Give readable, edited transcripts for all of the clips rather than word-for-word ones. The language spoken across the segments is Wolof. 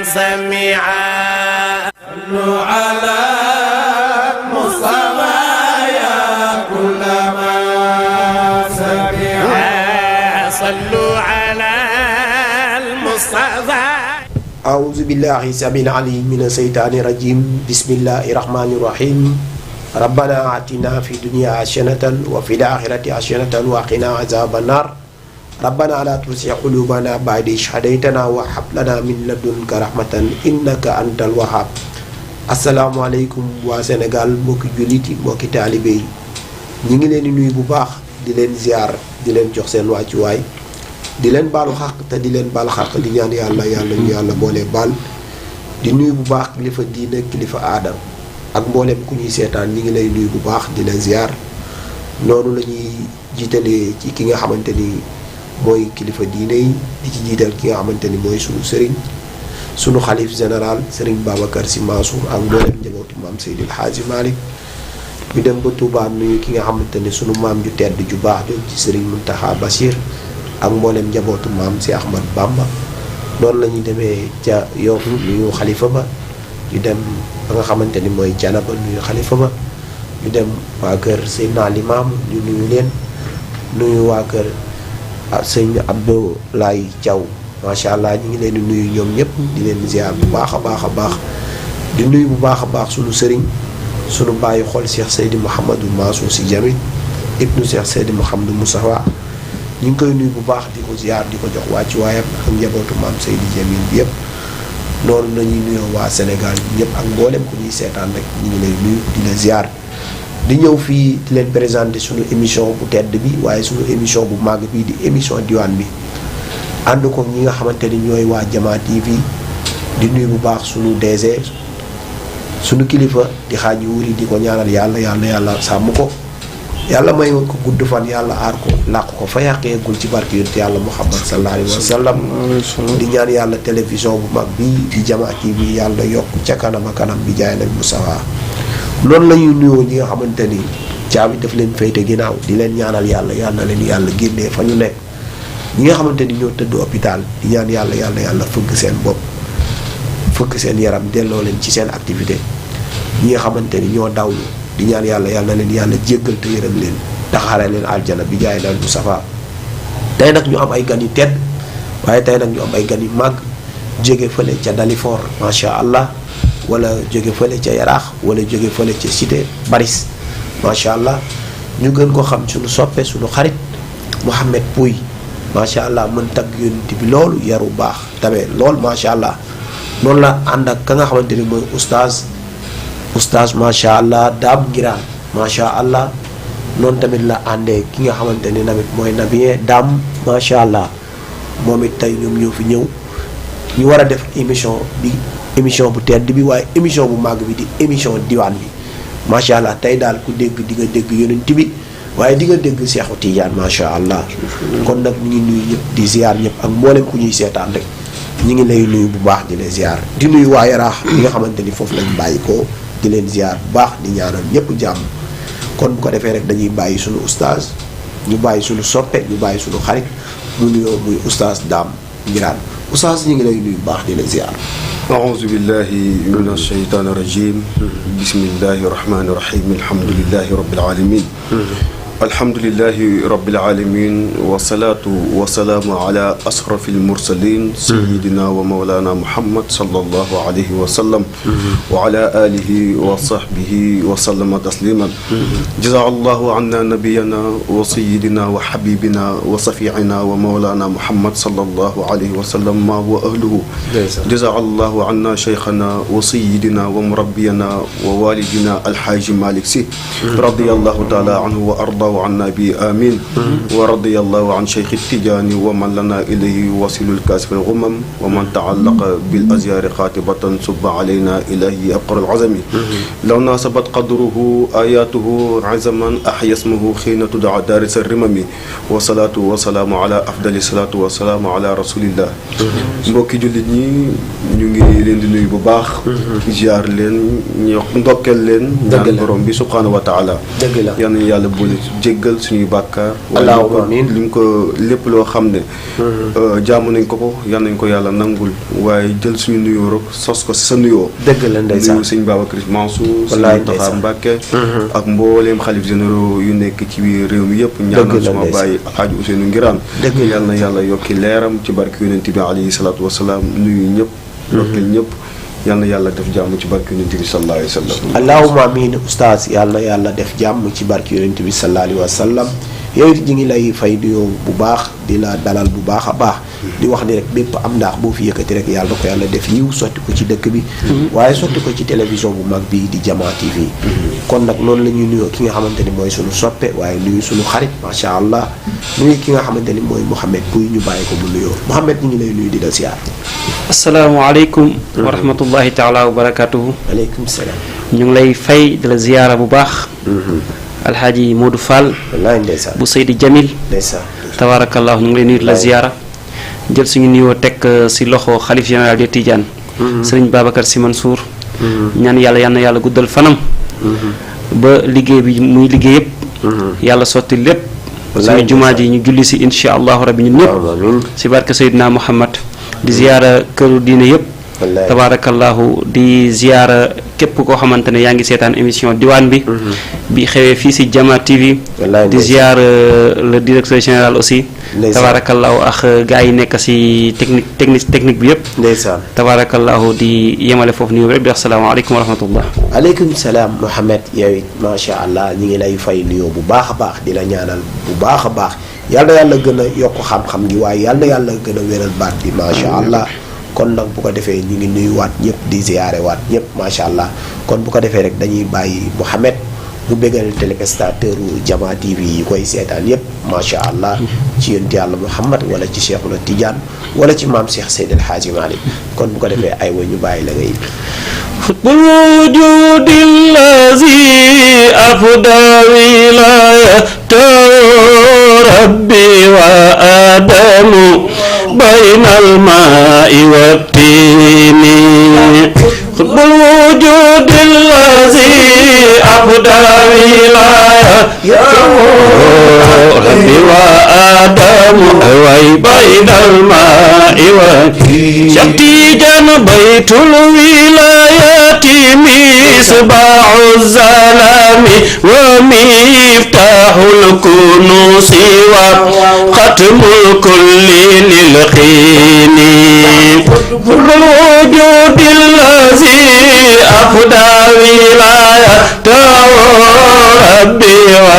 سميعا صلوا على مصطفى يا كل ما سميعا صلوا على المصطفى أعوذ بالله السميع العليم من الشيطان الرجيم بسم الله الرحمن الرحيم ربنا آتنا في الدنيا حسنة وفي الآخرة حسنة وقنا عذاب النار ربنا لا تزغ قلوبنا بعد إذ هديتنا وهب لنا من لدنك رحمة إنك أنت الوهاب asalaamaaleykum waa Sénégal mbokki jullit yi mbokki taalibe yi ñu ngi leen di nuyu bu baax di leen ziar di leen jox seen wàccuwaay di leen baalu xaq te di leen baal xaq di ñaan yàlla ñu yàlla boole baal di nuyu bu baax kilifa diine kilifa aada ak mboolem ku ñuy seetaan ñi ngi lay nuyu bu baax di la ziar noonu la ñuy jiitalee ci ki nga xamante ni mooy kilifa diine yi di ci jiital ki nga xamante ni mooy sunu sëriñ sunu xalif général sëriñ Babacar Sy Mansour ak mboolem njabootu maam Seydil Hadji Malick ñu dem ba Touba nuyu ki nga xamante ni sunu maam ju tedd ju baax jooju ci sëriñ Mountakha Bachir ak mboolem njabootu maam si Ahmad Bamba noonu la ñuy demee ca Yoff nuyu xalifa ba ñu dem ba nga xamante ni mooy Canaba nuyu xalifa ba ñu dem waa kër Seydina Limaam ñu nuyu leen nuyu waa kër sëñ Abdoulaye Thiaw macha allah ñu ngi leen di nuyu ñoom ñëpp di leen ziar bu baax a baax a baax di nuyu bu baax a baax sunu sëriñ sunu bàyyi xol Cheikh Seydi Mouhamadou Mansour Sy Djamil ibnu Cheikh Seydi Mouhamadou Moustapha ñu ngi koy nuyu bu baax di ko ziar di ko jox wàccuwaayam ak njabootu maam Seydi Djamil bi yëpp noonu la ñuy nuyoo waa Sénégal ñëpp ak mboolem ku ñuy seetaan rek ñu ngi lay nuyu di la ziar di ñëw fii di leen présenter sunu émission bu tedd bi waaye sunu émission bu màgg bii di émission diwaan bi. ànd ko ñi nga xamante ni ñooy waa Jama TV di nuyu bu baax sunu DG sunu kilifa di xaaji wuri di ko ñaanal yàlla sàmm ko yàlla may woon ko gudd fan yàlla aar ko làq ko fa yàqeegul ci barke yonent yàlla Muhammad sallallahu alayhi wa sallam di ñaan yàlla télévision bu mag bi di Jama TV yàlla yokk ca kanam a kanam bi jaay nañ Mustafa loolu la ñuy nuyoo ñi nga xamante ni caabi daf leen féete ginnaaw di leen ñaanal yàlla leen yàlla génnee fa ñu nekk ñi nga xamante ni ñoo tëdd hôpital di ñaan yàlla fëgg seen bopp fëgg seen yaram delloo leen ci seen activité ñi nga xamante ni ñoo dawlu di ñaan yàlla leen yàlla jéggal te yërëm leen taxaare leen aljana bi jaay dal bu safa tey nag ñu am ay gan yu tedd waaye tey nag ñu am ay gan yu màgg jóge fële ca Dalifort macha allah wala jóge fële ca Yaraax wala jóge fële ca Cité Baris macha allah ñu gën ko xam suñu soppe suñu xarit Mouhamed Pouy macha allah mën tagg yonent bi loolu yaru baax tabe lool macha allah noonu la ànd ak ka nga xamante ni mooy oustaz macha allah Dame Ngiraan macha allah noonu tamit la àndee ki nga xamante ni tamit mooy Nabien Dame macha allah moom it tey ñoom ñoo fi ñëw ñu war a def émission bu tedd bi waaye émission bu màgg bi di émission diwaan bi macha allah tey daal ku dégg di nga dégg yonent bi waaye di nga dégg Seexu Tijaan macha allah kon nag ñu ngi nuyu ñëpp di ziar ñëpp ak mboolem ku ñuy seetaan rek ñu ngi lay nuyu bu baax di leen ziar di nuyu waa Yaraax li nga xamante ni foofu lañ bàyyi ko di leen ziar bu baax di ñaanal ñëpp jàmm kon bu ko defee rek dañuy bàyyi suñu oustaz ñu bàyyi suñu soppe ñu bàyyi suñu xarit mu nuyoo muy oustaz Dame Ngiraan oustaz ñu ngi lay nuyu bu baax di leen ziar. أعوذ بالله من الشيطان الرجيم بسم الله الرحمن الرحيم الحمد لله رب العالمين الحمد لله رب العالمين والصلاة والسلام على أشرف المرسلين سيدنا ومولانا محمد صلى الله عليه وسلم وعلى آله وصحبه وسلم تسليما جزا الله عنا نبينا وسيدنا وحبيبنا وصفيعنا ومولانا محمد صلى الله عليه وسلم ما هو أهله جزا الله عنا شيخنا وسيدنا ومربينا ووالدنا الحاج مالك سي رضي الله تعالى عنه وأرضاه عنا به آمين ورضي الله عن شيخ التجاني ومن لنا إليه وصل الكاسف الغمم ومن تعلق بالأزيار خاتبة صب علينا إلهي أبقر العزم لو ناسبت قدره آياته عزما أحيا اسمه حين تدعى دارس الرمم والصلاة والسلام على أفضل الصلاة والسلام على رسول الله mbokki jullit ñi ñu ngi leen di nuyu bu baax ziar leen ñu ndokkeel leen ñaan borom bi subhanahu wa taala yal na yàlla boole jéggal suñuy bàkkaar. allahumma amiin lim ko lépp loo xam ne. jaamu nañ ko yal nañ ko yàlla nangul waaye jël suñu nuyoo rek sos ko si sa nuyoo. dëgg la ndeysaan nuyu sëñ Babacar Mansour. wallaay sëñ Moustapha Mbacké ak mbooleem xalif généraux yu nekk ci biir réew mi yëpp. ñaanal suma bàyyi Alxaaji Ousseynou Ngiraan. dëgg la yal na yàlla yokki leeram ci barke yonent bi alayhi salaatu wasalaam nuyu ñëpp. yokkil ñëpp. yal na yàlla def jàmm ci barke yonent bi sallallahu alayhi wa sallam. allahumma amiin oustaz yal na yàlla def jàmm ci barke yonent bi sallallahu alayhi wa sallam. yow it ñu ngi lay fay nuyoo bu baax di la dalal bu baax a baax. di wax ni rek bépp am ndaax boo fi yëkkati rek yàlla na ko yàlla def yiw sotti ko ci dëkk bi. waaye sotti ko ci télévision bu mag bi di Jama TV. kon nag noonu la ñuy nuyoo ki nga xamante ni mooy sunu soppe waaye nuyu sunu xarit macha allah nuyu ki nga xamante ni mooy Mouhamed Pouy ñu bàyyi ko mu nuyoo Mouhamed ñu ngi lay nuyu di la ziar. asalaamaaleykum wa rahmatullahi taala wa barakatuhu. waaleykum salaam. ñu ngi lay fay di la ziyaara bu baax. alxaaji Modou Fall. wallaay ndeysaan bu Seydi Jamil. ndeysaan. tabaarakallahu ñu ngi lay nuyu di la ziyaara. jël suñu nuyoo teg si loxo xalif général de Tidiane. sëriñ Babacar Sy Mansour. ñaan yàlla yal na yàlla guddal fanam. ba liggéey bi muy liggéey yëpp. yàlla sotti lépp. suñu jumaa ji ñu julli si incha allahu rabbi ñun ñëpp. si barke Seydina Muhammad di ziyaara këru diine yëpp. tabaarakallahu di ziyaara képp koo xamante ne yaa ngi seetaan émission diwaan bi. bi xewee fii si Jama TV. di ziyaara le directeur général aussi. tabaarakallahu ak gars yi nekk si technique bi yëpp. ndeysaan. tabaarakallahu di yemale foofu nii rek di wax salaamaaleykum wa rahmatullah. aleykum salaam Mouhamed yow it macha allah ñu ngi lay fay nuyoo bu baax a baax di la ñaanal bu baax a baax yal na yàlla gën a yokk xam-xam gi waaye yal na yàlla gën a wéral baat bi macha allah. kon nag bu ko defee ñu ngi nuyuwaat ñëpp di ziyaare waat ñëpp macha allah kon bu ko defee rek dañuy bàyyi Mouhamed mu bégal téléspectateur Jama TV yi koy seetaan yëpp macha allah ci yonent yàlla Muhammad wala ci Cheikhuna Tidiane wala ci maam Cheikh Seydi El Hadji Malick kon bu ko defee ay wa ñu bàyyi la ngay xutbul wujudi allazi afda wilayata rabbi wa adamu bayna almaai wattini xutbul wujudi allazi afda wilayata rabbi wa adamu way bayna almaai wattini Cheikh Tidiane baytul wilayati misbaahu zalami wa miftahul kunusi wa xatmul kulli lil xiini xutbul wujudi allazi afda wilayatahu rabbi wa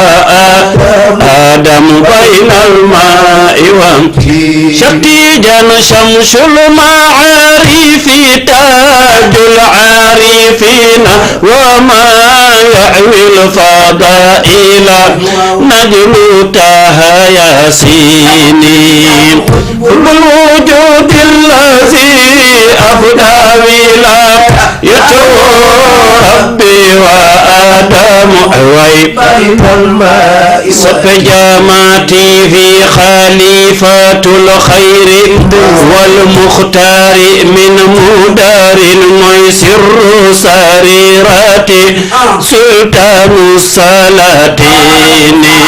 adamu baynal maa'i wa Cheikh Tidiane shamsul maarifi taajul aarifina wa ma ya'wi al-fadaa'ila najlu taha yaasini xutbul wujudi allazi afda wilayatahu rabbi wa adamu way soppe Jama TV xalifatul xayri wal muxtaari min mudarin mooy sirru sarirati sultaanu salatini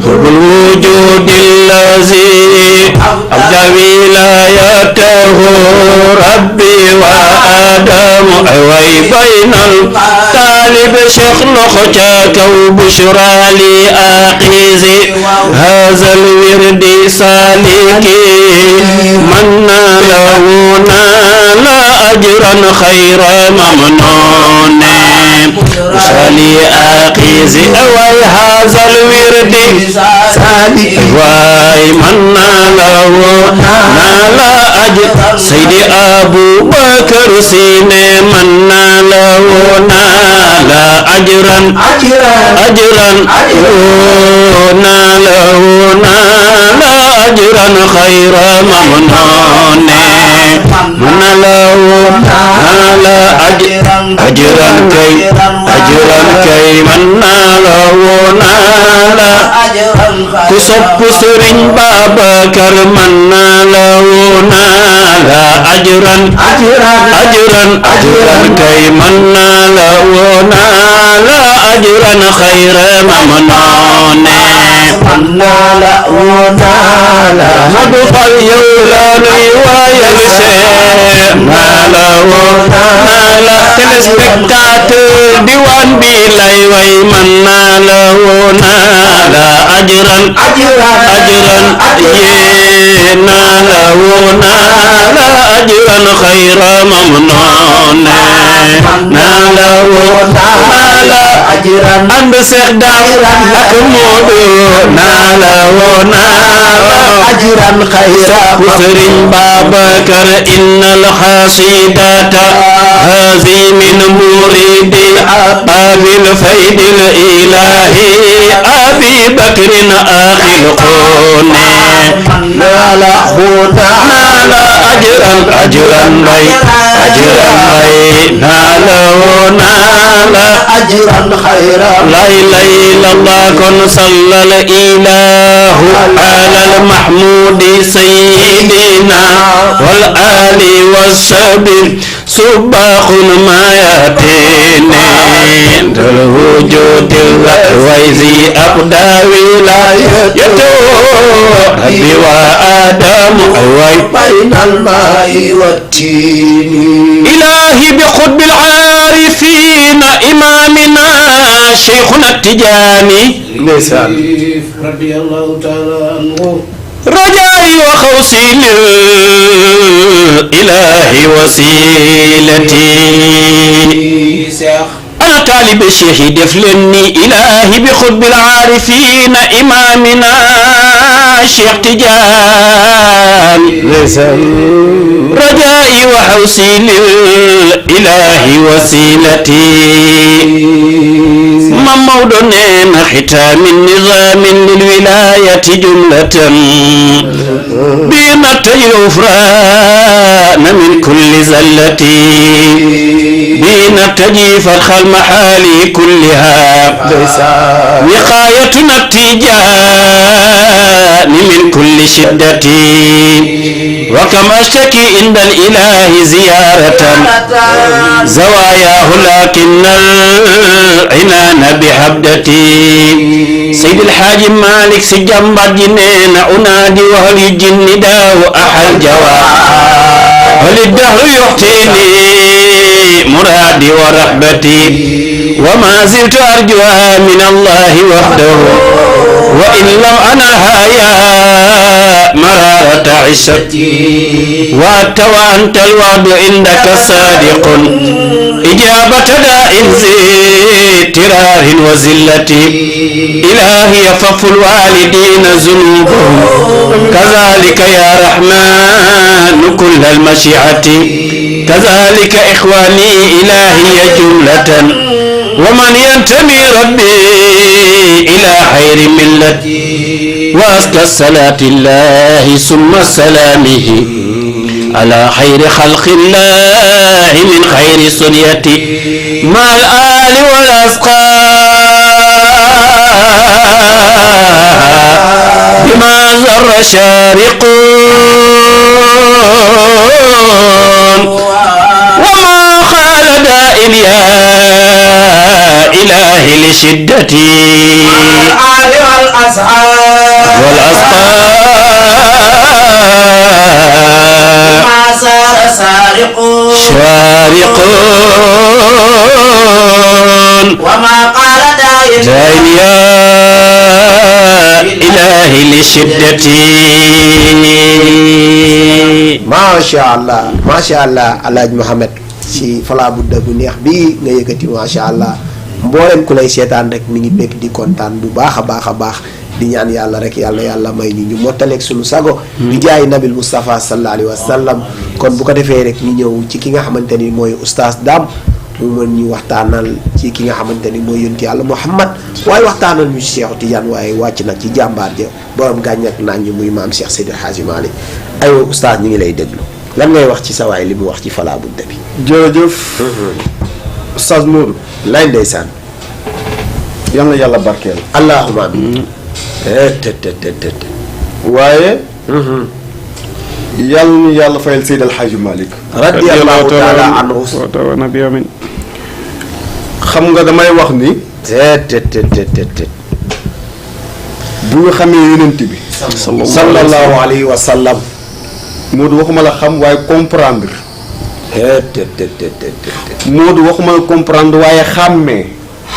xutbul wujudi allazi abda wilayatahu rabbi wa adamu way baynal taalib cheikh loxo ca kaw bushra li aqizi hazal wirdi saliki man lahu nala ajran khayra mamnune sali aqizi way hazal wirdi saliki way man lahu nala ajran Seydi Abubakar Si ne man lahu nala ajran ajran khayra mamnune man lahu nala ajran kay man lahu nala ku sopp Sëriñ Babacar man naa la woo naa la ajran kay man naa la woo naa la ajran xayra mamnoone man naa la woo naa la Madu Fal yow la nuy waayal see naa la woo naa la téléspectateur diwaan bi lay way man naa la woo naa la ajran yee naa la woo naa la ajran xayra mamnoone naa la woo naa la ànd Seex Daam ak Moodu naa la woo naa la ajran xayra Sëriñ Babacar innal xaasidata hazi min muridi abil faydil ilahi abi bakrin axil qoone naa la woo naa la ajran bay naa la woo naa la ajran xayra lay illallah kon sallal ilahu alal mahmudi sayyidina wal ali wassabi subaxun mayatene dal wujudil wayzi abdawi la yato rabbi wa adam way bainal ma'i wattini ilahi bi khutbil arifina imamina shaykhuna tijani radiyallahu ta'ala anhu رجائي وخوصي للإله وسيلتي أنا طالب الشيخ دفلني إلهي بخطب العارفين إمامنا شيخ تجان رجائي وخوصي للإله وسيلتي ممودنين ختام النظام للولاية جملة بنت يفران من كل زلة بنت فرخ المحال كلها وقايتنا التيجان من كل شدة وكم أشتكي عند الإله زيارة زواياه لكن العنان بحبدتي سيد الحاج مالك سجنب الجنين أنادي وهل الجن داو أحل جواب وللدهر يعطيني مرادي ورحبتي وما زلت أرجوها من الله وحده وإن لم أنلها يا مرارة عشتي وأتوى أنت الوعد عندك صادق إجابة داء ذي اضطرار وزلة إلهي فف الوالدين ذنوبهم كذلك يا رحمن كل المشيعة كذلك إخواني إلهي جملة ومن ينتمي ربي إلى خير ملة وأزكى الصلاة الله ثم سلامه على خير خلق الله من خير سنيتي مع الآل والأصحاب بما زر شارقون وما خال دائم يا إلهي لشدتي والآل والأصحاب ما صار سارقون شارقون وما قال دائم يا إلهي لشدتي macha allah Alaaji Mohamed si Fala Budda bu neex bi nga yëkkati macha allah mboolem ku lay seetaan rek mi ngi bëgg di kontaan bu baax a baax di ñaan yàlla rek yàlla may ñu mottaleeg suñu sago di jaay nabil Moustapha sallallahu alayhi wa sallam kon bu ko defee rek ñu ñëw ci ki nga xamante ni mooy oustaz Dame mu mën ñu waxtaanal ci ki nga xamante ni mooy yonent yàlla Muhammad waaye waxtaanal ñu ci Cheikh Tidiane waaye wàcc nag ci jàmbaar ja borom gàññ ak naan ñi muy maam Cheikh Seydi Hadji Malick aywa oustaz ñu ngi lay déglu lan ngay wax ci sa waay li mu wax ci Fala Budda bi. jërëjëf oustaz Modou lay ndeysaan yal na yàlla barkeel allahumma amin waaye yàlla ñu yàlla fayal Seydi El Hadji Malick radiyallahu taala anhu. wa nabi amin. xam nga damay wax ni bu ñu xamee yonent bi sallallahu alayhi wa sallam. Moodu waxuma la xam waaye comprendre Moodu waxuma la comprendre waaye xàmmee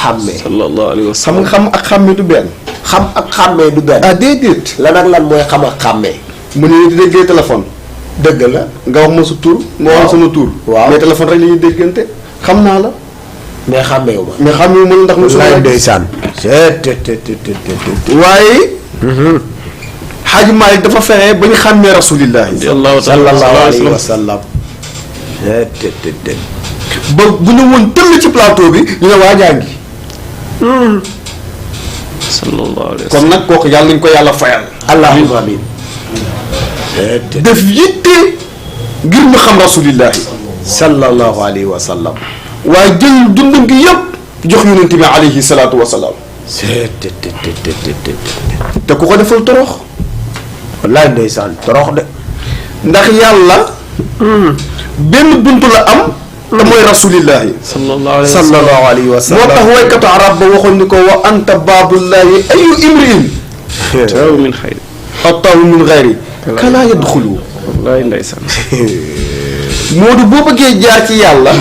xàmmee. sallallahu alayhi wa xam sallam. nga xam ak xàmmee du benn xam ak xàmmee du benn. ah déedéet lan ak lan mooy xam ak xàmmee. mu ne ñu di déggee téléphone dëgg la. nga wax ma sa tur nga wax sama tur waaw. mais téléphone rek la ñuy déggante xam naa la mais xàmmeewu ma. mais xàmmee ma la ndax mu wallaay suma ndeysaan. waaye Hadji Malick dafa fexe ba ñu xàmmee rasulillahi sallallahu alayhi wa sallam. ba bu ñu woon tëll ci plateau bi ñu ne waa jàngi sallallahu alayhi wa kon nag kooku yàlla nañu ko yàlla fayal allahumma amin. def yitte ngir ñu xam rasulillahi sallallahu alayhi wa sallam. waaye jël dundam gi yëpp jox yonent bi alayhi salaatu wa salaam te ku ko defal torox wallaay ndeysaan torox de. ndax yàlla benn buntu la am te mooy rasulillahi sallallahu alayhi wa sallam. moo tax waykatu arab ba waxoon ni ko wa anta baabullahi ayu imriin taw min xayri. attahu min xayri kalaa yadxulu wallaay ndeysaan. Moodu boo bëggee jaar ci yàlla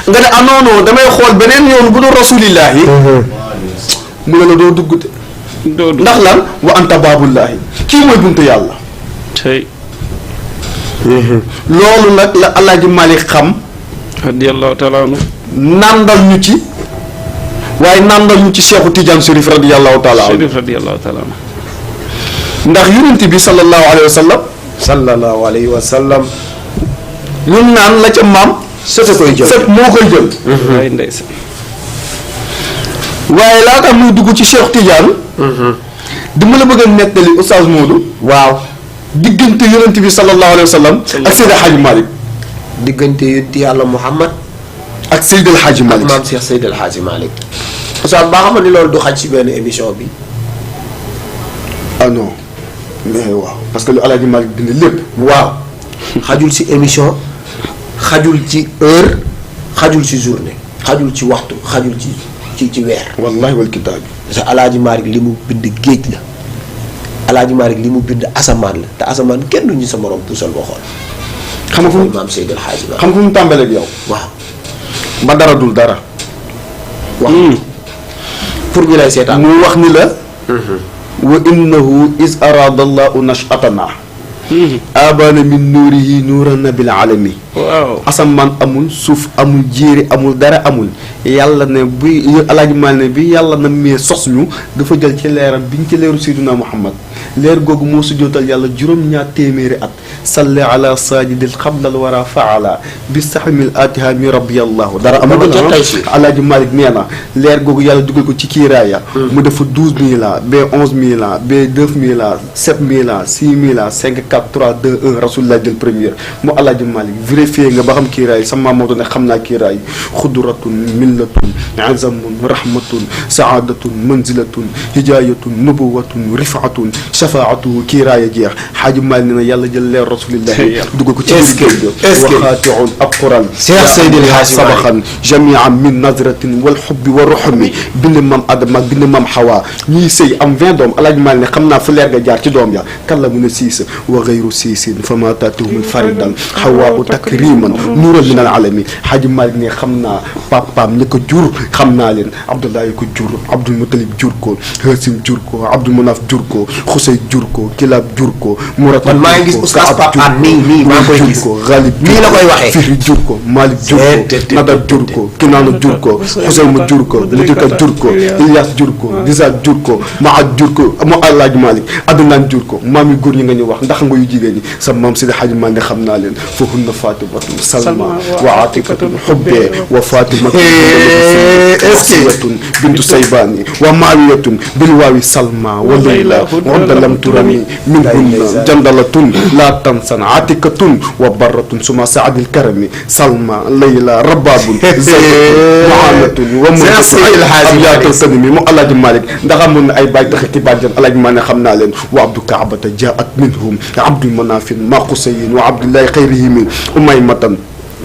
nga ne ah non non damay xool beneen yoon bu dul rasulillahi mu ne la doo dugg de doo dugg ndax lan wa anta baabullahi kii mooy buntu yàlla tey. loolu nag la Alaaji Malick xam radiyallahu taala anhu. nàndal ñu ci waaye nàndal ñu ci Cheikhu Tidiane Chérif radiyallahu taala anhu Chérif radiyallahu taala anhu. ndax yonent bi sallallahu alayhi wa sallam sallallahu alayhi wa sallam. ñun naan la ca maam sëte koy jël. sët moo koy jël wallaay ndeysaan. waaye laata muy dugg ci Cheikh Tidiane dama la bëgg a nettali Oustaz Modou waaw. diggante yonent bi sallallahu alayhi wa sallam ak Seydi El Hadji Malick diggante yonent yàlla Muhammad ak Seydi El Hadji ak Malick maam Cheikh Seydi El Hadji Malick. Oustaz baa xam ni loolu du xaj ci benn émission bi. ah non mais waaw parce que lu El Hadji Malick bind lépp waaw. xajul ci émission. xajul ci heure. xajul ci journée. xajul ci waxtu xajul ci weer. wallahi wal kitaab bi parce que El Hadji Malick li mu bind géej la. El Hadji Malick li mu bind asamaan la te asamaan kenn du ñu sa morom puusal boo xool. xam nga fu mooy mu maam Seydi El Hadji Malick. xam nga fu mu tàmbalee ak yow waaw. ba dara dul dara wax pour ñu lay seetaan. mu wax ni la wa innahu is arada allahu nashatana abana min nuurihi nuuran nabil alami waaw. asamaan amul suuf amul jéeri amul dara amul yàlla ne buy Alaaji Maalik ne bi yàlla na mee sos ñu dafa jël ci leeram biñ ci leeru Seydina Muhammad leer googu moo sujjootal yàlla juróom-ñaar téeméeri at salli ala sajidil xablal wara faala bi saxmil atiha mi rabbiyallahu dara amul Alaaji Maalik nee na leer googu yàlla dugal ko ci kiiraaya mu def 12000 ans ba 11000 ans ba 9000 ans 7000 ans 6000 ans 5 4 3 2 1 rasulullah jël première mu Alaaji Maalik vérifié nga ba xam kiiraay sama moo ne xam naa kiiraay xudratun millatun azamun rahmatun saadatun manzilatun hidayatun nubuwatun rifaatun shafaatuhu kiiraaya jeex Xaaji Maalik ne na yàlla jël leer rasulillahi dugal ko ci biir géej ga waxaatiun ab quran Cheikh Seydi El Hadji Malick sabaxan jamian min nazratin wal xubbi wa ruxmi bind mam adama bind mam xawa ñuy sëy am 20 doom Alaaji Maalik ne xam naa fu leer ga jaar ci doom ya kan la mun a siis wa gayru siisin fa ma taatihum faridan xawaa u takriman nuuran min al alami Xaaji Maalik ne xam naa papaam ñi ko jur xam naa leen Abdoulaye ko jur Abdul Mutalib jur ko Hasim jur ko Abdul Munaf jur ko Xusay jur ko Kilab jur ko Murata man maa ngi gis Oustaz Pape Hann nii maa ngi koy gis ko Galib nii la koy waxee Firi jur ko Malik jur ko Nadab jur ko Kinaana jur ko Xusayma jur ko Mudika jur ko Ilyas jur ko Disa jur ko Maad jur ko mu Alaaji Maalik Adnaan jur ko maam yu góor ñi nga ñu wax ndax nga yu jigéen ñi sa maam Seydi Hadji Malick xam naa leen fa hunna Fatimatun Salma wa Atikatun Xubbee wa Fatimatun Asiyatun bintu Saybani wa Maawiyatun bil waawi Salma wa Layla wa lam turami minhunna jandalatun la tansan atikatun wa barratun suma saadil karami salma layla rababun zaydun mu'anatun wa murtatun abyatul kanimi mu alaaji Malick ndax amoon na ay baay tax ki bàjjan alaaji Malick xam naa leen wa abdu kaabata jaat minhum abdul manafin ma xusayin wa abdullahi xayrihimi umaymatan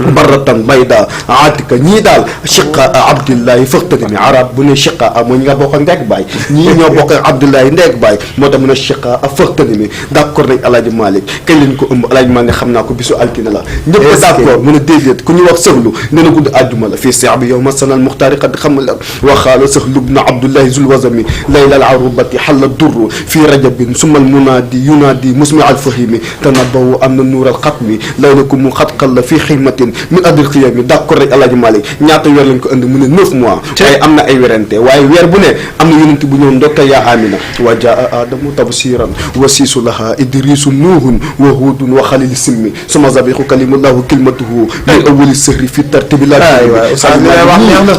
baratan bayda atika ñii daal chiqa abdullahi fëxtadimi arab bu ne chiqa mooy ñi nga bokk ak ndeeg baay ñii ñoo bokk ak abdullahi ndeeg baay moo tax mu ne chiqa fëxtadimi d'accord nañ alaaji Malick kañ lañ ko ëmb alaaji Malick xam naa ko bisu altine la ñëpp d'accord mu ne déedéet ku ñu wax sëxlu nee na gudd àjjuma la fii seex bi yow ma sanal muxtaari xad xam la waxaala sëxlu bna abdullahi zulwazami layla al arubati xalla durru fii rajabin sumal munaadi yunaadi musmi al fahimi tanabawu am na nuur al xatmi laylakum mu xatqal la fii xilmatin min adil xiyam yi d'accord rek alaaji Malick ñaata weer lañ ko indi mu ne 9 mois waaye am na ay werante waaye weer bu ne am na yonent bu ñëw ndokka yaa amina wa jaa adamu tabsiran wa siisu laha idrisu nuuhun wa huudun wa xalili simmi suma zabixu kalimullahu kilmatuhu min awali sëhri fi tartibi la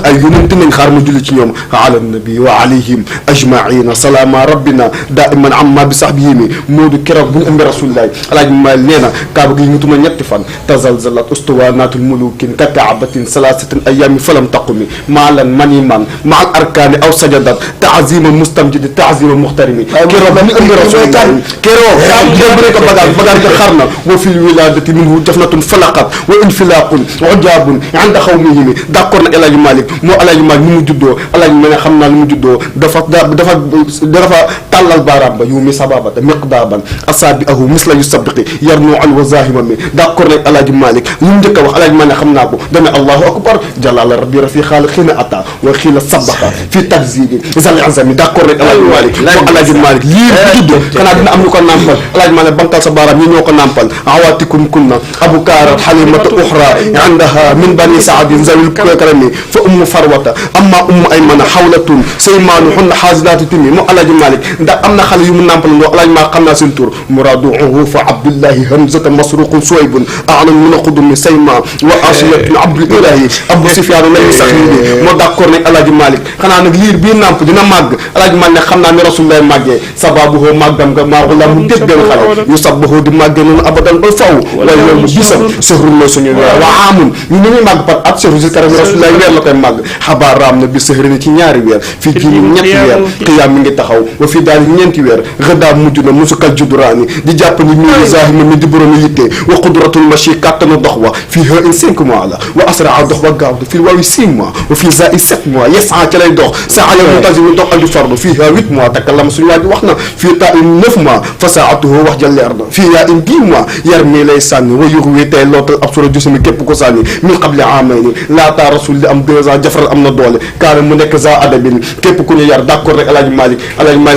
ay yonent nañ xaar ma julli ci ñoom ala nabi wa alayhim ajmaina salaama rabbina daiman amma bi sahbihimi moodu keroog bu ñu ëmbi rasulillahi alaaji Malick nee na kaaba gi yëngatuma ñetti fan tazalzalat ustuwanatul mulukin ka kaabatin salaasatin ayami falam taqumi maalan maniman maal arkaani aw sajadat taazima mustamjidi taazima muxtarimi keroog bu ñu ëmbi rasulillahi keroog jëbëre ko bagaan ko xar na wa fil wiladati minhu jafnatun falaqat wa infilaqun ujabun inda xawmihimi d'accord na alaaji Malick moo alaaji Malick ni mu juddoo alaaji Malick xam naa ni mu juddoo dafa tàllal baaraam ba yu mi sababata miqdaaban asaabi ahu misla yu sabiqi yarnu an wa zahima mi d'accord na alaaji Malick li mu njëkk a wax alaaji Malick xam naa ko dana allahu akbar jalala rabbi rafi xaali xiina ata wa xiila sabaqa fi takzibi zal azami d'accord na alaaji Malick moo alaaji Malick lii bu juddoo xanaa dina am ñu ko nàmpal alaaji Malick bankal sa baaraam ñi ñoo ko nàmpal awaatikum kunna abukaarat xalimata uxra indaha min bani saadin zawil karami fa ummu farwata amma ummu aymana xawlatun saymaanu xunna xaasinaatu timi moo alaaji Malick ndax am na xale yu mu nàmpal ndoo alaaji Malick xam naa seen tur muraduuhu fa abdullahi hamzata masruqun suwaybun alam min xudumi sayma wa asiyatun abdul ilahi abu sufyaan lañu sax yi moo d'accord nag alaaji Malick xanaa nag liir bii nàmp dina màgg alaaji Malick ne xam naa ne rasulullah màggee sababuhu màggam nga maaxu la mu dégg gën xale yu sabbahu di màggee noonu abadan ba faw waaye yow mu bisam sëhrun mooy suñu weer wa amun ñu ni muy màgg par at sëhru si karam rasulullah weer la koy màgg xabaar raam na bi sëhri ci ñaari weer fii jii ñetti weer xiyaam mi ngi taxaw wa fii daal ñeenti weer rëdaa mujj na musukal judduraani di jàpp ni mii zahima mi di borom yitte wa qudratul machi kàttanu dox wa fii ha in 5 mois la wa asraa dox wa gaaw fii waawi 6 mois wa fii za i 7 mois yesan ca lay dox sa ala muntazimi dox andi fardu fii ha 8 mois takkalama suñu waa ji wax na fii ta in 9 mois fa saatuhu wax ja leer na fii yaa in 10 mois yar mii lay sànni wa yuxu wi tey lootal ab sura jusami képp ko sànni min qabli amayni laata rasul li am 2 ans jafaral am na doole kaana mu nekk za adabin képp ku ñu yar d'accord rek alaaji Malick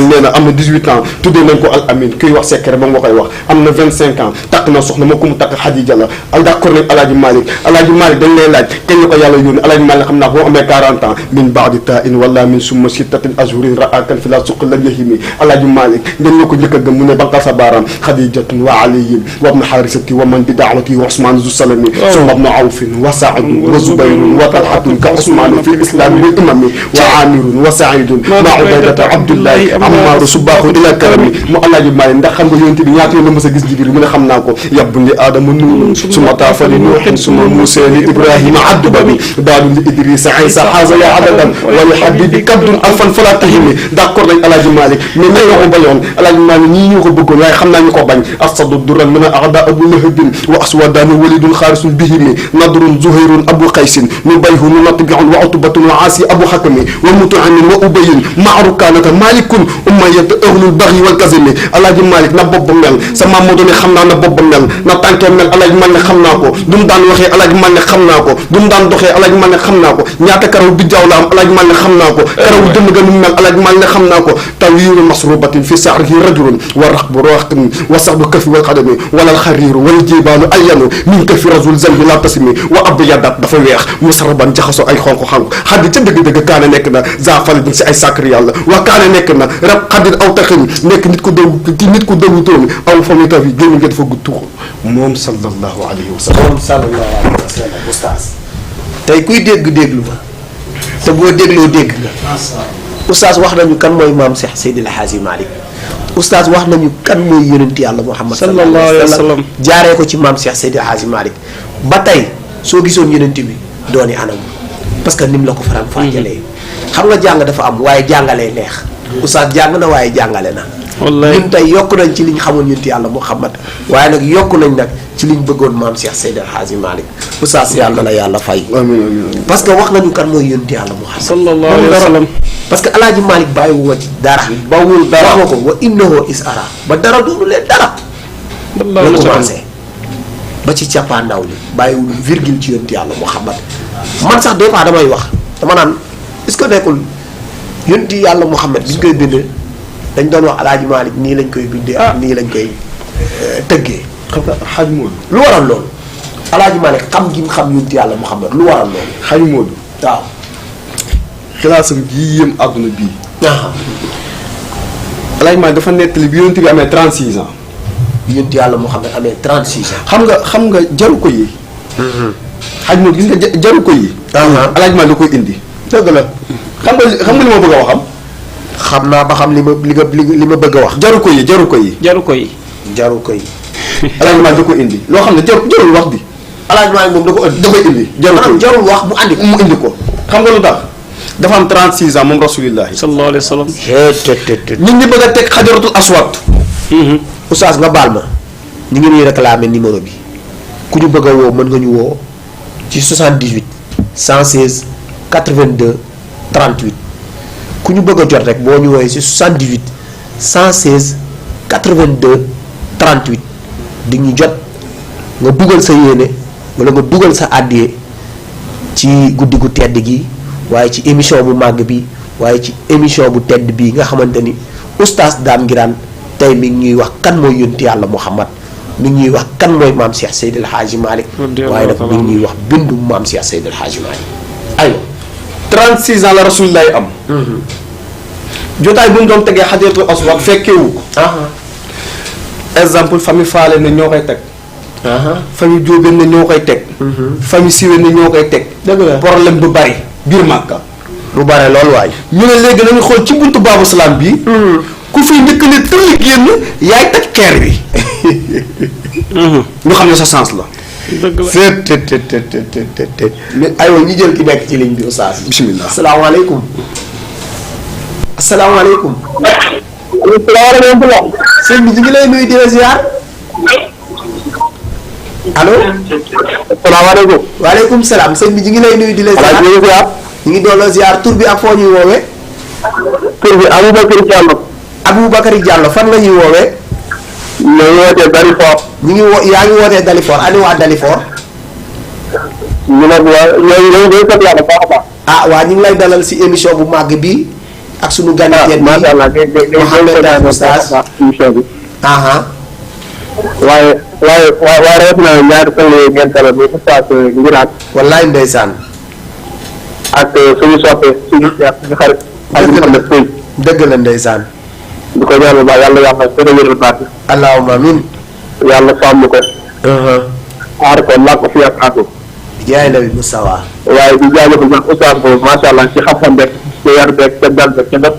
nee na am na 18 ans tuddee nañ ko al amin kuy wax secret ba nga koy wax am na 25 ans takk na soxna ma ko mu takk Xadija la d'accord rek alaaji Malick dañ lay laaj kañ la ko yàlla yónni alaaji Malick xam naa boo amee 40 ans min baadi ta in wala min summa sittatin ashhurin ra'akan fi la suq lam yahimi alaaji Malick dañ la ko njëkk a gëm mu ne banqal sa baaraam Xadijatun wa aliyin wa ibnu xaarisati wa man bi daawati wa Usmaan zu salami summa ibnu awfin wa saadun wa zubayrun wa talhatun ka Usmaan fi islami wal imami wa amirun wa saidun ma ubaydata abdullahi ammaaru subaaxu ila karami mu alaaji Malick ndax xam nga yonent bi ñaata yoon la mës a gis Jibril mu ne xam naa ko yabbu li aadama nuun suma taafali nuuxin suma muuse li ibrahima addubami daalu li idrisa isa xaasa ya adadan wali habibi kabdun alfan fala tahimi d'accord nañ alaaji Malick mais ñi ñoo ko bañoon alaaji Malick ñii ñoo ko bëggoon waaye xam naa ñu ko bañ asadu duran min aada abu lahabin wa aswadani walidun xaarisun bihimi nadrun zuhayrun abu qaysin nu bayhun natbiun wa utbatun wa aasi abu xakami wa mutuamin wa ubayin maarukanata malikun umayat ahlul baxi wal kasimi alaaji Malick na bopp ba mel sa maam moo doon xam naa na bopp ba mel na tànkee mel alaaji Malick xam naa ko du mu daan waxee alaaji Malick xam naa ko du mu daan doxee alaaji Malick xam naa ko ñaata karaw bi jaww la am alaaji Malick xam naa ko karaw dënn ga nu mel alaaji Malick xam naa ko tawiru masrubatin fi saarihi rajulun wa raqbu raqin wa saxbu kafi wal xadami wala alxariiru wal jibaalu alyanu min kafi rasul zanbi la tasimi wa abyadat dafa weex musaraban jaxasoo ay xonq-xonq xaddi ca dëgg-dëgg kaane nekk na zafalidin si ay sacre yàlla wa kaane nekk na rab xaddit aw taxin nekk nit ku dëggu tóomi aw fami taw yi génn nga dafa gudd tuuxu moom sallallahu alayhi wa sallam moom sallallahu alayhi wa sallam oustaz tey kuy déglu ma te boo dégloo dégg nga oustaz wax nañu kan mooy maam Cheikh Seydil Hadji Malick oustaz wax nañu kan mooy yonent yàlla Muhammad sallallahu alayhi wa sallam jaaree ko ci maam Cheikh Seydi Hadji Malick ba tey soo gisoon yonent bi dooni anam parce que nim la ko faram fàccelee xam nga jàng dafa am waaye jàngalee neex oustaz jàng na waaye jàngale na wallaay ñun tey yokk nañ ci liñ xamoon yonent yàlla Muhammad waaye nag yokk nañ nag ci liñ bëggoon maam Cheikh Seydi Hadji Malick oustaz yàlla la yàlla fay parce que wax nañu kan mooy yonent yàlla Muhammad sallallahu alayhi wa sallam parce que alaaji Malick bàyyiwu wa ci dara bawul dara wax nga ko wa innahu is ara ba dara doonu leen dara la commencé ba ci càppaandaw li bàyyiwul virgule ci yonent yàlla Muhammad man sax des fois damay wax dama naan est-ce que nekkul yonent yàlla Muhammad bi ñu koy bind dañ doon wax alaaji Malick nii lañ koy bindee ak nii lañ koy tëggee xam nga xaj Moodu lu waral loolu alaaji Malick xam gi mu xam yonent yàlla Muhammad lu waral loolu xaj Moodu waaw xilaasam gii yëm àdduna bii Alaaji Malick dafa nettali bi yonent bi amee 36 ans yonent yàlla Muhammad amee 36 ans xam nga jaru ko yi xaj Moodu gis nga jaru ko yi Alaaji Malick da koy indi dëgg la xam nga li ma bëgg a waxam xam naa ba xam li ma bëgg a wax jaru ko yi jaru ko yi jaru koy Alaaji Malick da koy indi loo xam ne jarul wax di alaaji Malick moom da koy indi jarul wax mu andi mu indi ko xam nga lu tax dafa am 36 ans moom rasulillahi sallallahu alayhi wa sallam nit ñi bëgg a teg xajaratul aswad oustaz nga baal ma ñu ngi ñuy réclamer numéro bi ku ñu bëgg a woo mën nga ñu woo ci 78 116 82 38 ku ñu bëgg a jot rek boo ñu woowee ci 78 116 82 38 di ñu jot nga dugal sa yéene wala nga dugal sa àddiyee ci guddi gu tedd gi waaye ci émission bu màgg bi waaye ci émission bu tedd bii nga xamante ni oustaz Dame Nguirane tey mi ngi ñuy wax kan mooy yonent yàlla Muhammad mi ngi ñuy wax kan mooy maam Cheikh Seydi El Hadji Malick waaye nag mi ngi ñuy wax bindu maam Cheikh Seydi El Hadji Malick aywa 36 ans la rasulillahi am jotaay bu mu doon tegee xajaratul aswad fekkewu ko exemple famille faale ne ñoo koy teg famille jóobeen ne ñoo koy teg famille siween ne ñoo koy teg dëgg la problème bu bari biir Màkka lu bare loolu waay ñu ne léegi nañu xool ci buntu baabu salaam bii ku fi njëkk ne tëll génn yaay teg xeer bi ñu xam ne sa sens la dëgg la te mais aywa ñu jël ki nekk ci ligne bi oustaz bismillah asalaamaaleykum asalaamaaleykum salaamaaleykum. sëñ bi ñu ngi lay nuyu di la ziar allo salaamaaleykum. waaleykum salaam sëñ bi ñu ngi lay nuyu di la ziar ñu ngi doon la ziar tur bi ak foo ñuy woowee tur bi Aboubacar Diallo. Aboubacry Diallo fan nga ñuy woowee ma wootee Dalifort. ñu ngi yaa ngi wootee Dalifort ani waa Dalifort ñu ne waa ñooñu ñooy sant yàlla baax a baax. ah waa ñu ngi lay dalal si émission bu màgg bi ak sunu gan yi macha allah Mouhamed Oustaz émission bi. waaye rawat na ñaari fan la ngeen dalal muy Oustaz Nguirane wallaay ndeysaan ak suñu soppe suñu xarit ak Mouhamed Seye. dëgg la ndeysaan di ko ñaan bu baax yàlla yàlla gën a wéral baat bi. allahumma amin yàlla sàmm ko. aar ko làkk ko fi ak àggu. yaay la bi Moustapha waaye di jaajëfal nag Oustaz boobu macha allah ci xam-xam beeg ci yar beeg ca dal beeg ca lépp.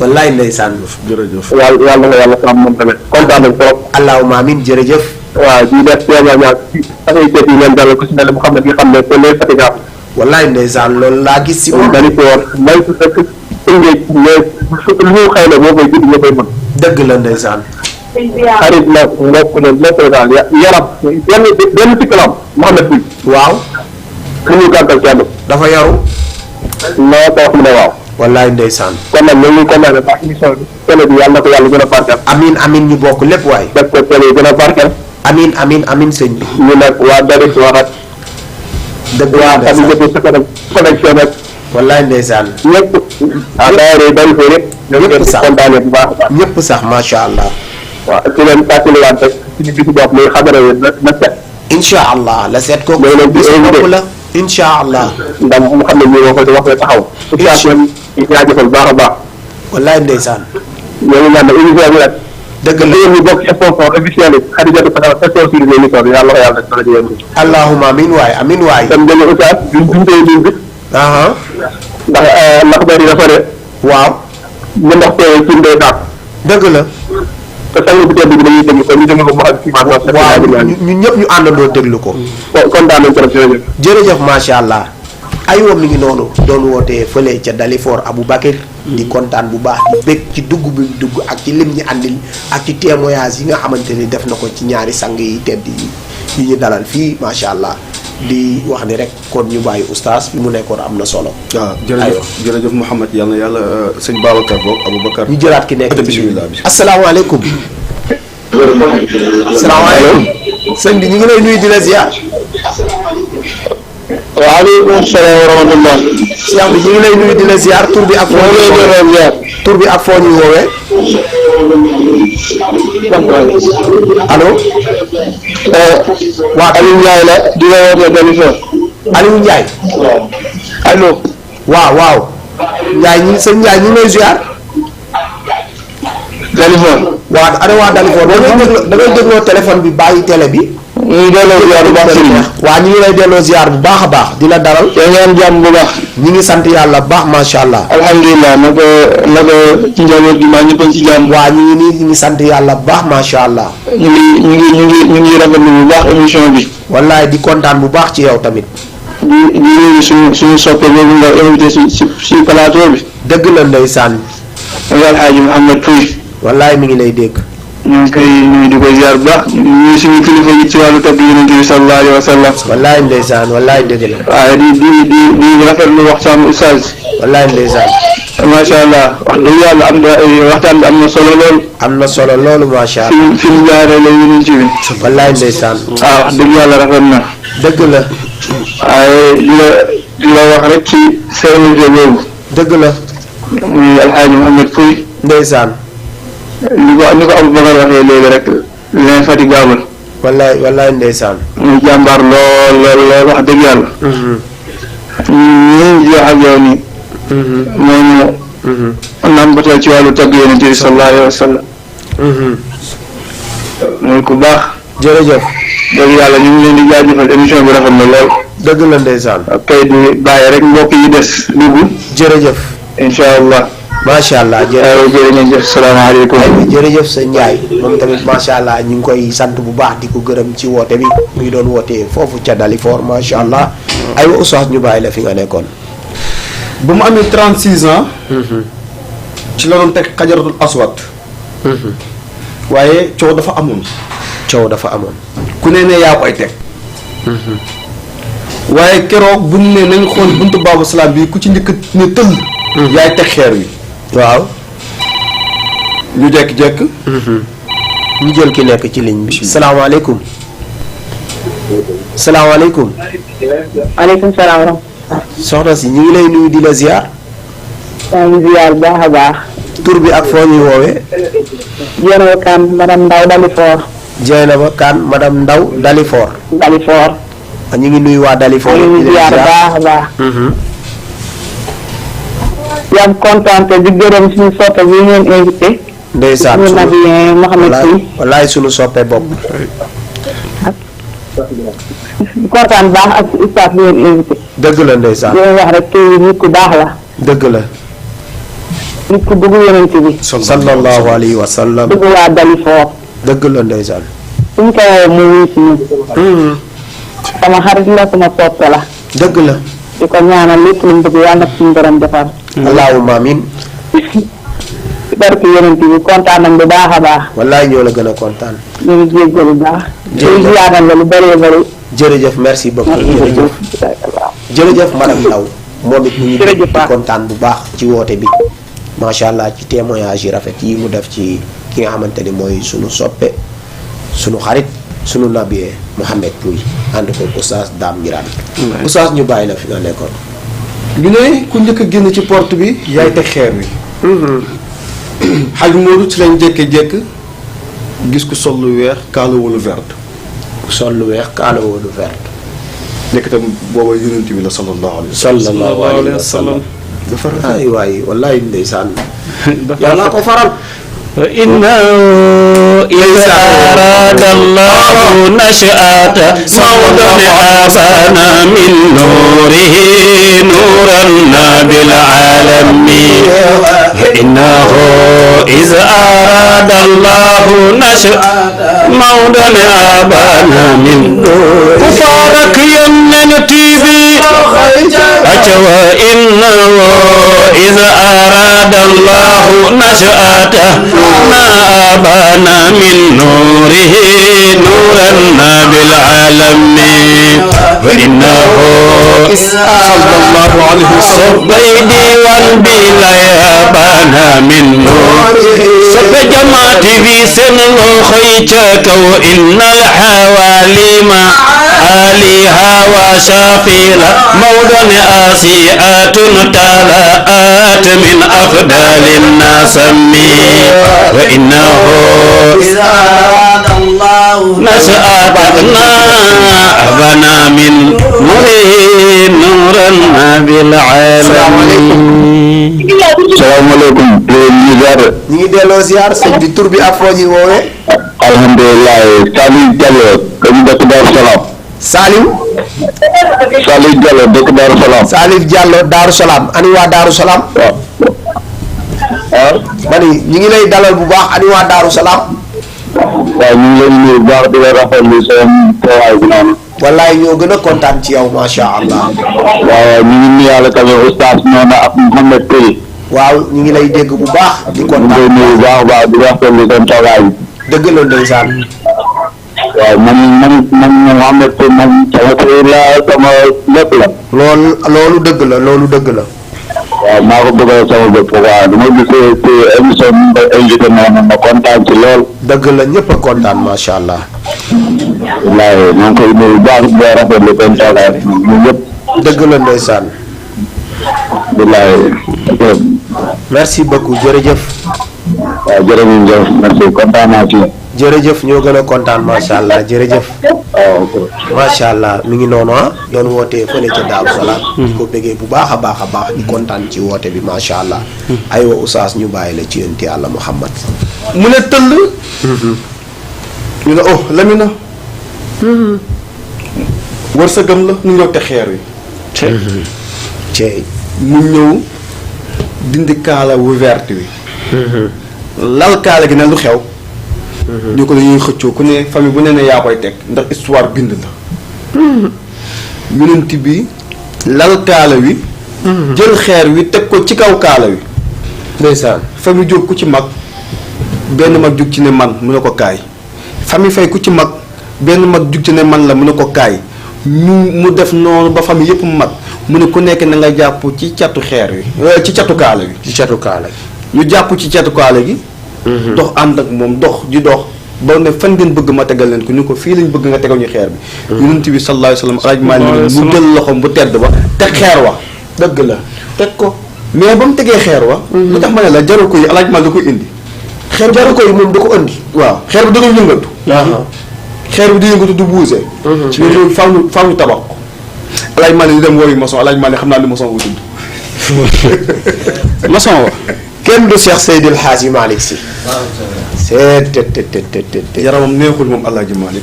wallaay ndeysaan jërëjëf yàlla na yàlla sàmm moom tamit kontaan nañ trop. allahumma amin jërëjëf waaw di def témoignage ci affaire yi ngeen dalal ko si mel ne Mouhamed nga xam ne c'est les fatigants. wallaay ndeysaan loolu laa gis si moom dañu ko war may su fekk ëngee mais lu xëy na boo koy judd nga koy mën. dëgg la ndeysaan xarit la mbokk la lépp daal yaram benn sikkalam Mouhamed bi waaw lu muy gàttal kenn dafa yaru noo ko wax mu ne waaw. wallaay ndeysaan kon nag ñu ngi kontaan baax émission bi télé bi yàlla na ko yàlla gën a barkeel. amin amin ñu bokk lépp waay def ko télé yi gën a barkeel. amin amin amin sëñ bi ñu nag waa Dalik waxat dëgg la waa xam ndeysaan nga sa connexion nag wallaay ndeysaan ñëpp daayira yi bari foofu yëpp ñëpp sax kontaane bu baax a baax ñëpp sax macha allah waaw ci leen fàttaliwaat rek suñu bisu bopp muy xamara yi na set incha allah la seet kooku Loolu nag bis di bopp invité. la incha allah ndax mu xam ne ñu wax ko wax la taxaw Oustaz man ñu jaajëfal baax a baax wallaay ndeysaan ñoo ngi ñaan ne émission bi nag dëgg la ñu bokk ci sponsor officiel yi Khadijatou Fasal sponsorisé émission bi yàlla ko yàlla def dara jigéen bi allahumma amin waay amin waay tam dañu Oustaz duñ duntee duñ bi aha ndax bari dafa ne waaw mu ndox teewee ci ndey daal dëgg la te sang bu tedd bi dañuy déglu ko ñu déglu ko mu àgg ci maanaam. waaw ñun ñëpp ñu àndandoo déglu ko. kontaan nañ trop jërëjëf. jërëjëf macha allah. aywa mi ngi noonu doon wootee fële ca Dalifort Aboubacar di kontaan bu baax di bég ci dugg bi dugg ak ci lim ñi àndil ak ci témoignage yi nga xamante ni def na ko ci ñaari sang yi tedd yi ñu dalal fii macha allah di wax ni rek kon ñu bàyyi oustaz bi mu nekkoon am na solo. waaw jërëjëf Mouhamed yàlla na yàlla sëñ Babacar boog Aboubacar. ñu jëlaat ki nekk ci bismillah. asalaamaaleykum. asalaamaaleykum. sëñ bi ñu ngi lay nuyu di la ziar. waaleykum salaam wa rahmatullah. Cheikh bi ñu ngi lay nuyu di la ziar tur bi ak foo ñuy woowee. tur bi ak foo ñuy woowee. allo. waa Aliou Ndiaye la di la wootee Dalifort. Aliou Ndiaye. allo. waaw. Ndiaye sëñ Ndiaye ñu ngi lay ziar. Dalifort. waa Dalifort da ngay dégloo téléphone bi bàyyi télé bi. ñu ngi delloo ziar bu baax Serigne. waa ñu ngi lay delloo ziar bu baax a baax di la dalal. te ngeen jàmm bu baax. ñu ngi sant yàlla bu baax macha allah. alhamdulilah naka ci njaboot gi maa ñëpp a ci jàmm. waa ñu ngi nii ñu ngi sant yàlla bu baax macha allah. ñu ngi rafetlu bu baax émission bi. wallaay di kontaan bu baax ci yow tamit. di nuyu suñu soppe boobu nga invité si plateau bi. dëgg la ndeysaan. muy Alxaaji Mouhamed Pouy. wallaay mi ngi lay dégg. ñu ngi koy nuyu di koy ziar bu baax ñu suñu kilifa yi ci wàllu tagg Yonent bi sallallahu alayhi wa sallam. wallaay ndeysaan wallaay dëgg la. waaye di rafetlu waxtaan Oustaz. wallaay ndeysaan. macha allah wax dëgg yàlla waxtaan bi am na solo lool. am na solo loolu macha allah. fi mu jaaree la Yonent bi. wallaay ndeysaan. waaw wax dëgg yàlla rafet na. dëgg la. waaye di la wax rek ci CNG boobu. dëgg la. muy Alxaaji Mouhamed Pouy. ndeysaan. ni ko Aboubacar waxee léegi rek l'infatigable. wallaay ndeysaan. muy jàmbaar lool wax dëgg yàlla. ñun di wax ak yow nii. moom nambatal ci wàllu tagg Yonent bi sallallahu alayhi wa sallam. muy ku baax. jërëjëf. dëgg yàlla ñu ngi leen di jaajëfal émission bi rafet na lool. dëgg la ndeysaan. ak kay di bàyyi rek mbokk yi des dugg. jërëjëf. incha allah. macha allah jërëjëf salaamaaleykum. jërëjëf sëñ Ndiaye moom tamit macha allah ñu ngi koy sant bu baax di ko gërëm ci woote bi mu ngi doon wootee foofu ca Dalifort macha allah. aywa oustaz ñu bàyyi la fi nga nekkoon. ba mu amee 36 ans. ci la doon teg xajaratul aswad. waaye coow dafa amoon. ku ne yaa koy teg. waaye keroog bu ñu ne nañ xool buntu baabu salaam bi ku ci njëkk ne tëll. yaay teg xeer wi. waaw. ñu jekk-jekk. ñu jël ki nekk ci ligne bi. salaamaaleykum. salaamaaleykum. maaleykum salaam. soxna si ñu ngi lay nuyu di la ziar. maa ngi ziar bu baax a baax. tur bi ak foo ñuy woowee. Dieynaba Kane madame Ndaw Dalifort. Dieynaba Kane madame Ndaw Dalifort. Dalifort. ñu ngi nuyu waa Dalifort. ñu ngi ziar bu baax a baax. yaa ngi kontaan te di gërëm suñu soppe bi ngeen invité. ndeysaan suñu nabi Mouhamed Pouy. wallaay suñu soppe bopp. di kontaan bu baax ak ustaas bi ngeen invité. dëgg la ndeysaan. di leen wax rek kii nit ku baax la. dëgg la. nit ku bëgg Yonent bi. sallallahu alayhi wa sallam. bëgg waa Dalifort. dëgg la ndeysaan. suñ ko woowee mu wuyu si ñun. sama xarit la sama soppe la. dëgg la. di ko ñaanal lépp lu mu bëgg yàlla na suñu borom defar. allahumma amin. ci barke Yonent bi kontaan nañ bu baax a baax. wallaay ñoo la gën a kontaan. ñu ngi jéggalu bu baax. jërëjëf ñu ziyaadal la lu bëree bëri. jërëjëf merci beaucoup jërëjëf. jërëjëf madame Ndaw moom it ñu ngi di kontaan bu baax ci woote bi. macha allah ci témoignage yi rafet yi mu def ci ki nga xamante ni mooy sunu soppe sunu xarit sunu nabi Mouhamed Pouy ànd ko oustaz Dame Ngiraan. oustaz ñu bàyyi la fi nga nekkoon. ñu ne ku njëkk a génn ci porte bi yaay teg xeer wi. xaj Moodu ci lañ jékki-jékk gis ku sol lu weex kaala wala vert. sol lu weex kaala wala vert. nekk itam booba yonent bi la sallallahu alayhi wa sallam. sallallahu alayhi wa sallam. dafa rafet. ay waay wallaay ndeysaan. yàlla ko faral. إنه إذا أراد الله نشأة موضع أبانا من نوره نورا بالعالمين إنه إذ أراد الله نشأ موضع أبانا من كفارك يمن تيبي أجوى إنه إذ أراد الله نشأتنا أبانا من نوره نورا بالعالمين وإنه صلى الله عليه وسلم بيدي والبلا أبانا من نور سب جماعة في سن خيتك وإن الحواليم آليها وشافيل موضع آسيئات تلاءات من أفضل الناس وإنه إذا أراد الله نشأتنا أبانا من نوره نورا بالعالمين. salaamaaleykum. ñu ngi delloo ziar sëñ bi tur bi ak foo ñuy woowee. alhamdulilah Saliou Diallo dëkk Darou Salaam. Saliou. Saliou Diallo dëkk Darou Salaam. Salif Diallo Darou Salaam ani waa Darou Salaam. waaw. ah. ma ni ñu ngi lay dalal bu baax ani waa Darou Salaam. waaw ñu ngi leen di nuyu bu baax di la rafetlu seen teewaay bi noonu. wallaay ñoo gën a kontaan ci yow macha allah. waaw ñu ngi nuyaale tamit oustaz noonu ak Mouhamed Gueye. waaw ñu ngi lay dégg bu baax. di ñu ngi kontaan lay nuyu bu baax a baax di rafetlu seen teewaay bi. dëgg la ndeysaan. waaw man Mouhamed Gueye man sama kër la sama lépp la. loolu dëgg la loolu dëgg la. waaw maa ko bëggal sama bopp waaw dama gisee ci émission bi nga invité noonu ma kontaan ci lool. dëgg la ñëpp a kontaan macha allah. wallaahi maa ngi koy nuyu bu baax di rafetlu seen teewaay bi ñun ñëpp. dëgg la ndeysaan. wallaahi. merci beaucoup jërëjëf. waaw jërëjëf merci kontaan naa ci. jërëjëf ñoo gën a kontaan macha allah jërëjëf. waaw ok. macha allah mi ngi noonu ah. doon wootee fële ca Daaru Salaam. di ko bëggee bu baax a baax a baax di kontaan ci woote bi macha allah. aywa Oustaz ñu bàyyi la ci yonent Yàlla Muhammad. mu ne tëll ñu ne oh Lamina wërsëgam la mu ñëw te xeer wi Ceey. mu ñëw dindi kaala wu vert wi lal kaala gi ne lu xew ñu ko dañuy xëccoo ku ne famille bu ne ne yaa koy teg ndax histoire bind la yonent bi lal kaala wi jël xeer wi teg ko ci kaw kaala wi ndeysaan. famille jóg ku ci mag benn mag jug ci ne man mu ne ko kaay famille fay ku ci mag benn mag jug ci ne man la mu ne ko kaay mu def noonu ba famille yëpp mu mag mu ne ku nekk na nga jàpp ci catu xeer wi ci catu kaala wi ci catu kaala gi. ñu jàpp ci catu kaala gi dox ànd ak moom dox di dox ba ne fan ngeen bëgg ma tegal leen ko ñu ko fii lañ bëgg nga tegal ñu xeer bi yonent bi sallallahu alayhi wa sallam alaaj Maalik mu jël loxoom bu tedd ba teg xeer wa dëgg la teg ko. mais ba mu tegee xeer wa lu tax ma ne la jarul ko yi alaaj Maalik da koy indi xeer jaru ko yi moom da ko andi. waaw xeer bi da koy yëngatu xeer bi di yëngatu du bougé mais loolu faaw ñu tabax ko alaaj Maalik ñu dem wooyu maçon alaaj Maalik xam naa ni maçon wu tudd maçon wa kenn du Cheikh Seydil Hadji Malick Sy. c'est te yaramam neexul moom alaaji Maalik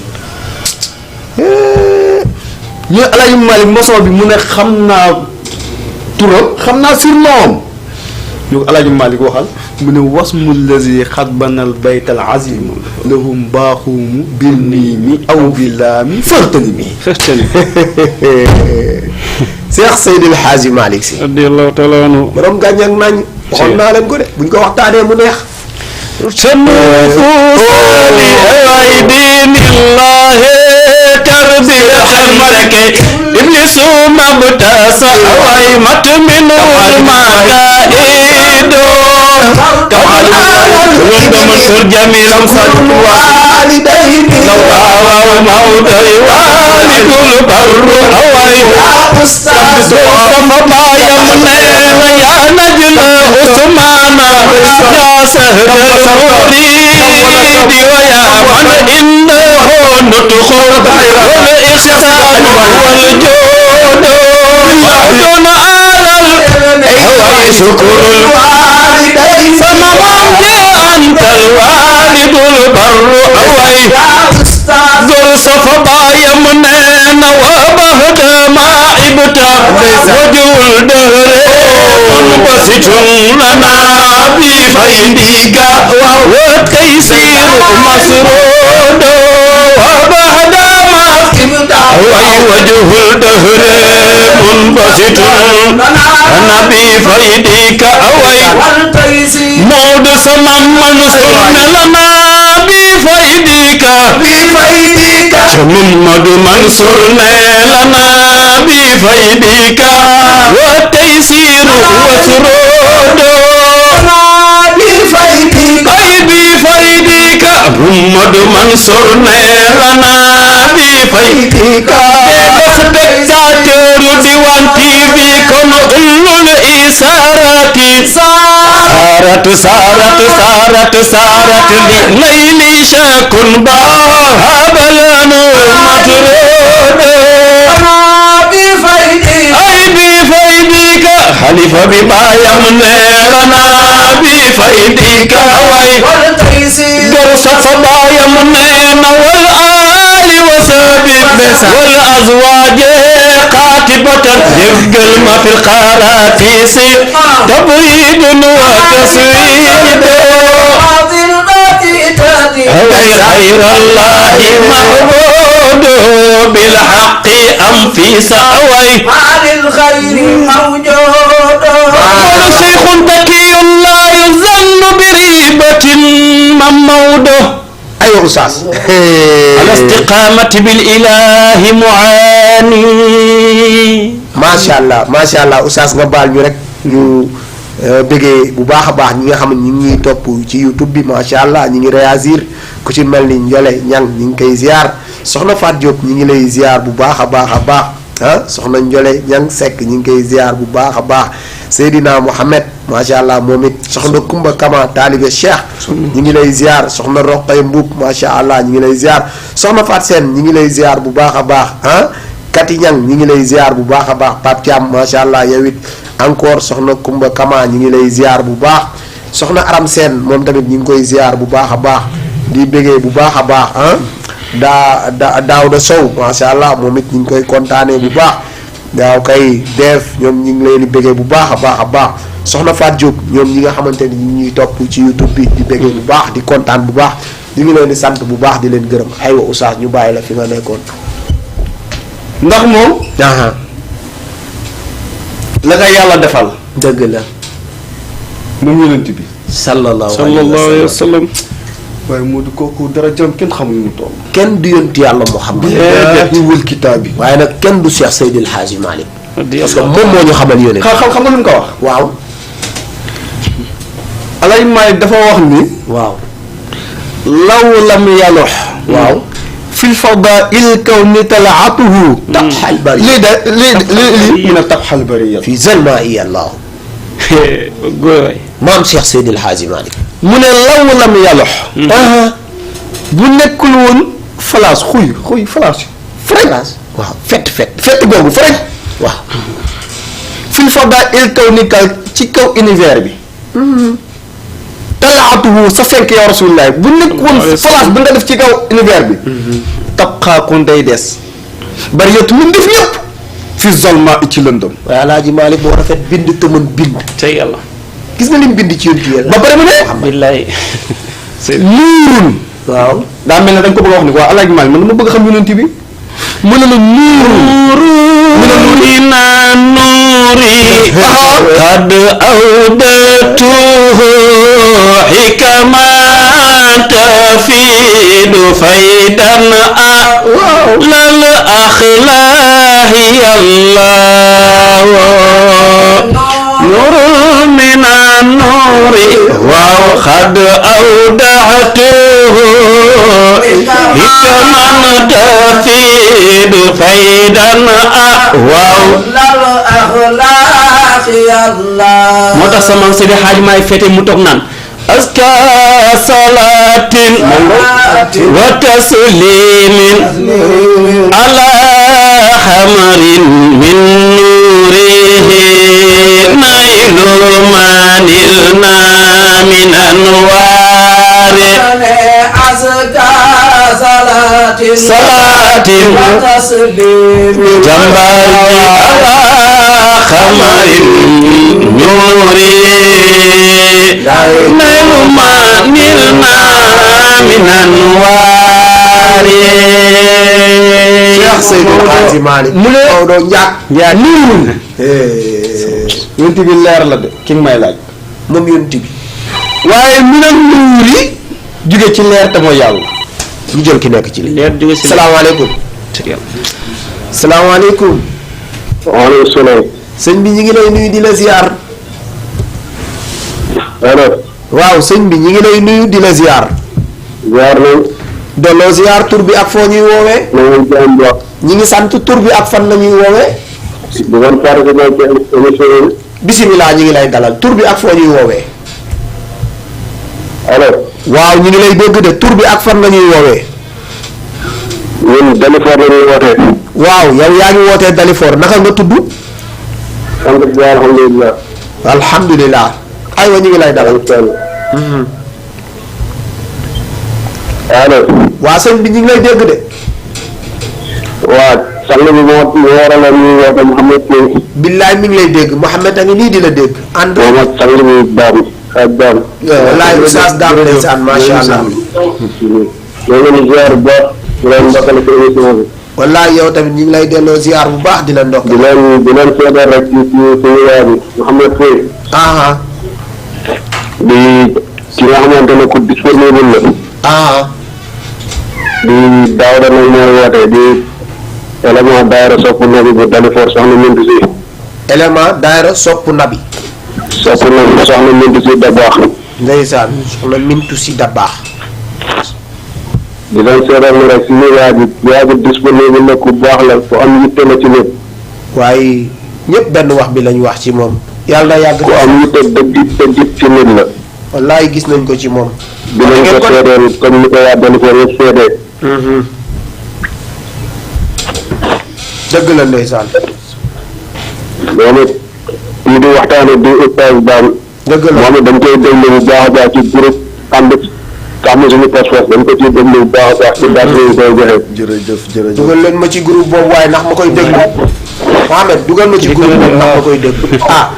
ñu ne alaaji Maalik maçon bi mu ne xam naa turam xam naa surnom ñu ko alaaji Maalik waxal mu ne wasmu lazi xat banal baytal azim lahum baaxumu bil miimi aw bi laami fërtani mi Cheikh Seydil Hadji Malick Sy. radiyallahu taala anhu. borom gàññ ak nañ. waxoon naa leen ko de buñ ko waxtaanee mu neex. سنفوصالي أيدين الله تربية الملكة إبليس مبتاس ويمت منه المكائد كما منصور جميل فتوى لو موتي والد البر أوي كما يمنى يا نجل عثمان يا سهل المريد ويا من إنه نطق والإحسان والجود وحدنا على الهوى شكر الوالدين فما أنت الوالد البر أوي ذو الصفا يمنين وبهد ما عبت وجه الدهر منبسط لنا بفيدك والتيسير مسرود وبعد ما وجه الدهر منبسط لنا بفيدك مود سمام منصور لنا بفيدك محمد منصور لنا بفيدك والتيسير وسرود بفيدك محمد منصور لنا بفيدك spectateur Diwan TV kon ummul isarati sarat li layli shakun bahabalanu matrud بفيدك خليفة ببايم نيرنا بفيدك وي قرصة بايم نينا والآل وسبب والأزواج قاتبة يفقل ما في القراتيس تبريد وتسويد غير الله معبود بالحق أم في سوي عن الخير موجود شيخ ذكي لا يظن بريبة مموده أيوة أستاذ على استقامة بالإله معاني ما شاء الله أستاذ nga baal ñu rek ñu bëggee bu baax a baax ñi nga xam ne ñu ngi ñuy topp ci YouTube bi macha allah ñu ngi réagir ku ci mel ni Ndiolé Niang ñu ngi koy ziar soxna Fat Diop ñu ngi lay ziar bu baax a baax a baax ah soxna Ndiolé Niang Seck ñu ngi koy ziar bu baax a baax Seydina Mohamed macha allah moom it soxna Kumba Kama taalibe Cheikh ñu ngi lay ziar soxna Roqay Mbuub macha allah ñu ngi lay ziar soxna Fat Sène ñu ngi lay ziar bu baax a baax ah Kati Niang ñu ngi lay ziar bu baax a baax Pape Thiam macha allah yow it encore soxna Kumba Kama ñu ngi lay ziar bu baax soxna Aram Sène moom tamit ñu ngi koy ziar bu baax a baax di bëggee bu baax a baax ah Daawda Sow macha allah moom it ñu ngi koy kontaanee bu baax daaw kay def ñoom ñu ngi leen di bëggee bu baax a baax a baax soxna Faat Diop ñoom ñi nga xamante ni ñu ñuy topp ci YouTube bi di bëggee bu baax di kontaan bu baax ñu ngi leen di sant bu baax di leen gërëm aywa Oustaz ñu bàyyi la fi nga nekkoon. ndax moom la nga yàlla defal dëgg la. moom yonent bi sallallahu alayhi wa sallam waaye moo di kooku dara jëm kenn xamul mu toll. kenn du yonti yàlla Muhammad ñu wël kitaab bi. waaye nag kenn du Cheikh Seydil Hadji Malick parce que moom moo ñu xamal yonent. xam nga lu mu ko wax. waaw. Alaaji Malick dafa wax ni. waaw. law lam yalox. waaw. fil fadaa'il kawni talaatuhu. tabxal bari lii de lii min a tabxal bari fi zalmaa'i Allah. maam Cheikh Seydil Hadji Malick. mu ne law lam yalox. bu nekkul woon falaas xuy falaas. falaas waaw fett googu frek. waaw. fil fadaa'il kawni ci kaw univers bi. talaatuhu sa fenk ya rasulullah bu nekkoon place bi nga def ci kaw univers bi. tabxaakoon day des. bari yëpp mun def ñëpp. fi zolma ci lëndëm. waaye Alaaji Malick moo rafet bind te mën bind. ca yàlla. gis nga lim bind ci yonent yàlla. ba pare mu ne. billaay. nuurun. waaw. daa mel ne da nga ko bëgg a wax ni quoi Alaaji Malick man dama bëgg xam yonent bi. mu ne la nuurun. ina nuuri qad awdatuhu hikman tafidu faydan lal akhlaahi Allah nuurun mina nuuri waaw qad awdatuhu hikman tafidu faydan waaw moo tax sama Seydi Hadji Maay fete mu toog naan aska salatin wa taslimin ala xamarin min nurihi naylu manil na min anwaari salatin jambaari ala xamarin min نوري نيل ما نلنا من أنوار Cheikh Seydou Hadji Malick mu ne Maodo njaag nuurun yonent bi leer la de ki nga may laaj moom yonent bi waaye mi na nuuri jóge ci leer te mooy yàlla ñu jël ki nekk ci li leer jóge si salaamaaleykum salaamaaleykum waaleykum salaam. sëñ bi ñi ngi lay nuyu di la ziar allo. waaw sëñ bi ñi ngi lay nuyu di la ziar ziar nañ. delloo ziar tur bi ak foo ñuy woowee na ngeen jàmm bu baax. ñi ngi sant tur bi ak fan la ñuy woowee bu ngeen participé ci émission bi. bisimilah ñi ngi lay dalal tur bi ak foo ñuy woowee allo. waaw ñi ngi lay dégg de tur bi ak fan la ñuy woowee ñun Dalifort la ñuy wootee. waaw yow yaa ngi wootee Dalifort naka nga tudd sant bi alhamdulilah. alhamdulilah aywa ñi ngi lay dalal allo. waa sëñ bi ñi ngi lay dégg de waa sang bi moo waraloon ñuy woote Mouhamed Gueye. billaay mi ngi lay dégg Mouhamed a ngi nii di la dégg ànd moom ak sang bi Dame ak Dame. wallaay Oustaz Dame ndeysaan macha allah ñoo ngi leen di ziar bu baax di leen ndokkale ci émission bi. wallaay yow tamit ñi ngi lay delloo ziar bu baax di la ndokk di leen seedeel rek ci suñu yaay bi Mouhamed Gueye. aha di ki nga xamante ne ku disponible la. aha di Daouda nag mooy woote di élément daayira sopp nabi bu Dalifort soxna Mintu Si. élément daayira sopp nabi sopp nabi soxna Mintu Si da baax. ndeysaan soxna Mintu Si da baax di leen seedal ni rek suñu yaay bi disponible la ku baax la ku am yitte la ci nit. waaye ñëpp benn wax bi lañ wax ci moom yàlla na yàgg ku am yitte dëgg ci nit la. wallaay gis nañ ko ci moom di leen ko seedeel comme ni ko waa Dalifort yëpp seedee. dëgg la ndeysaan moom it ñu di waxtaane di Oustaz Dame. dëgg la moom it dañ koy déglu bu baax a baax ci groupe ànd am suñu pas-pas dañ ko ciy déglu bu baax a baax ci date yi koy joxe. jërëjëf jërëjëf dugal leen ma ci groupe boobu waaye ndax ma koy déglu Mohamed dugal ma ci groupe boobu ndax ma koy déglu ah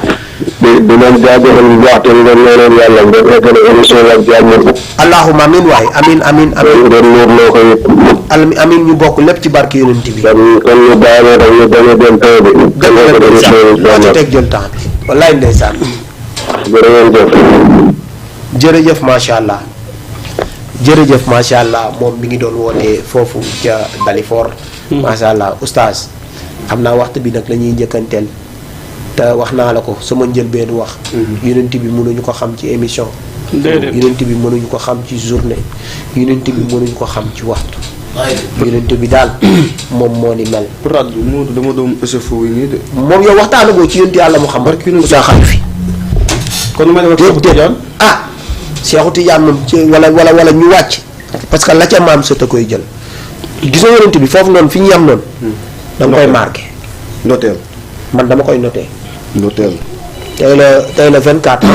di leen jaajëfal bu baax te ngeen ñaanal yàlla ngeen eggale émission bi ak jàmm. allahumma amin waay amin amin amin ngeen muur loo ko yëpp. amin ñu bokk lépp ci barke yonent bi kon ñu bàyyi rek ñu bañ a dem taw bi. dëgg la ndeysaan moo ci teg jël temps bi wallaay ndeysaan jërëjëf. jërëjëf macha allah jërëjëf macha allah moom mi ngi doon wootee foofu ca Dalifort macha allah oustaz xam naa waxtu bi nag la ñuy njëkkanteel te wax naa la ko sama njëlbeenu wax yonent bi mënuñu ko xam ci émission déedéet yonent bi mënuñu ko xam ci journée yonent bi mënuñu ko xam ci waxtu yonent bi daal moom moo ni mel rajo Moodu dama doon échauffé yi nii de moom yow waxtaanagoo ci yonent yàlla Muhammad Oustaz Khalifi kon nu may def ak Cheikh Tidiane ah Cheikhu Tidiane moom ci wala ñu wàcc parce que la ca maam sa te koy jël gis nga yonent bi foofu noonu fi ñu yem noonu da nga koy marqué ndoteel man dama koy noté ndoteel tey la 24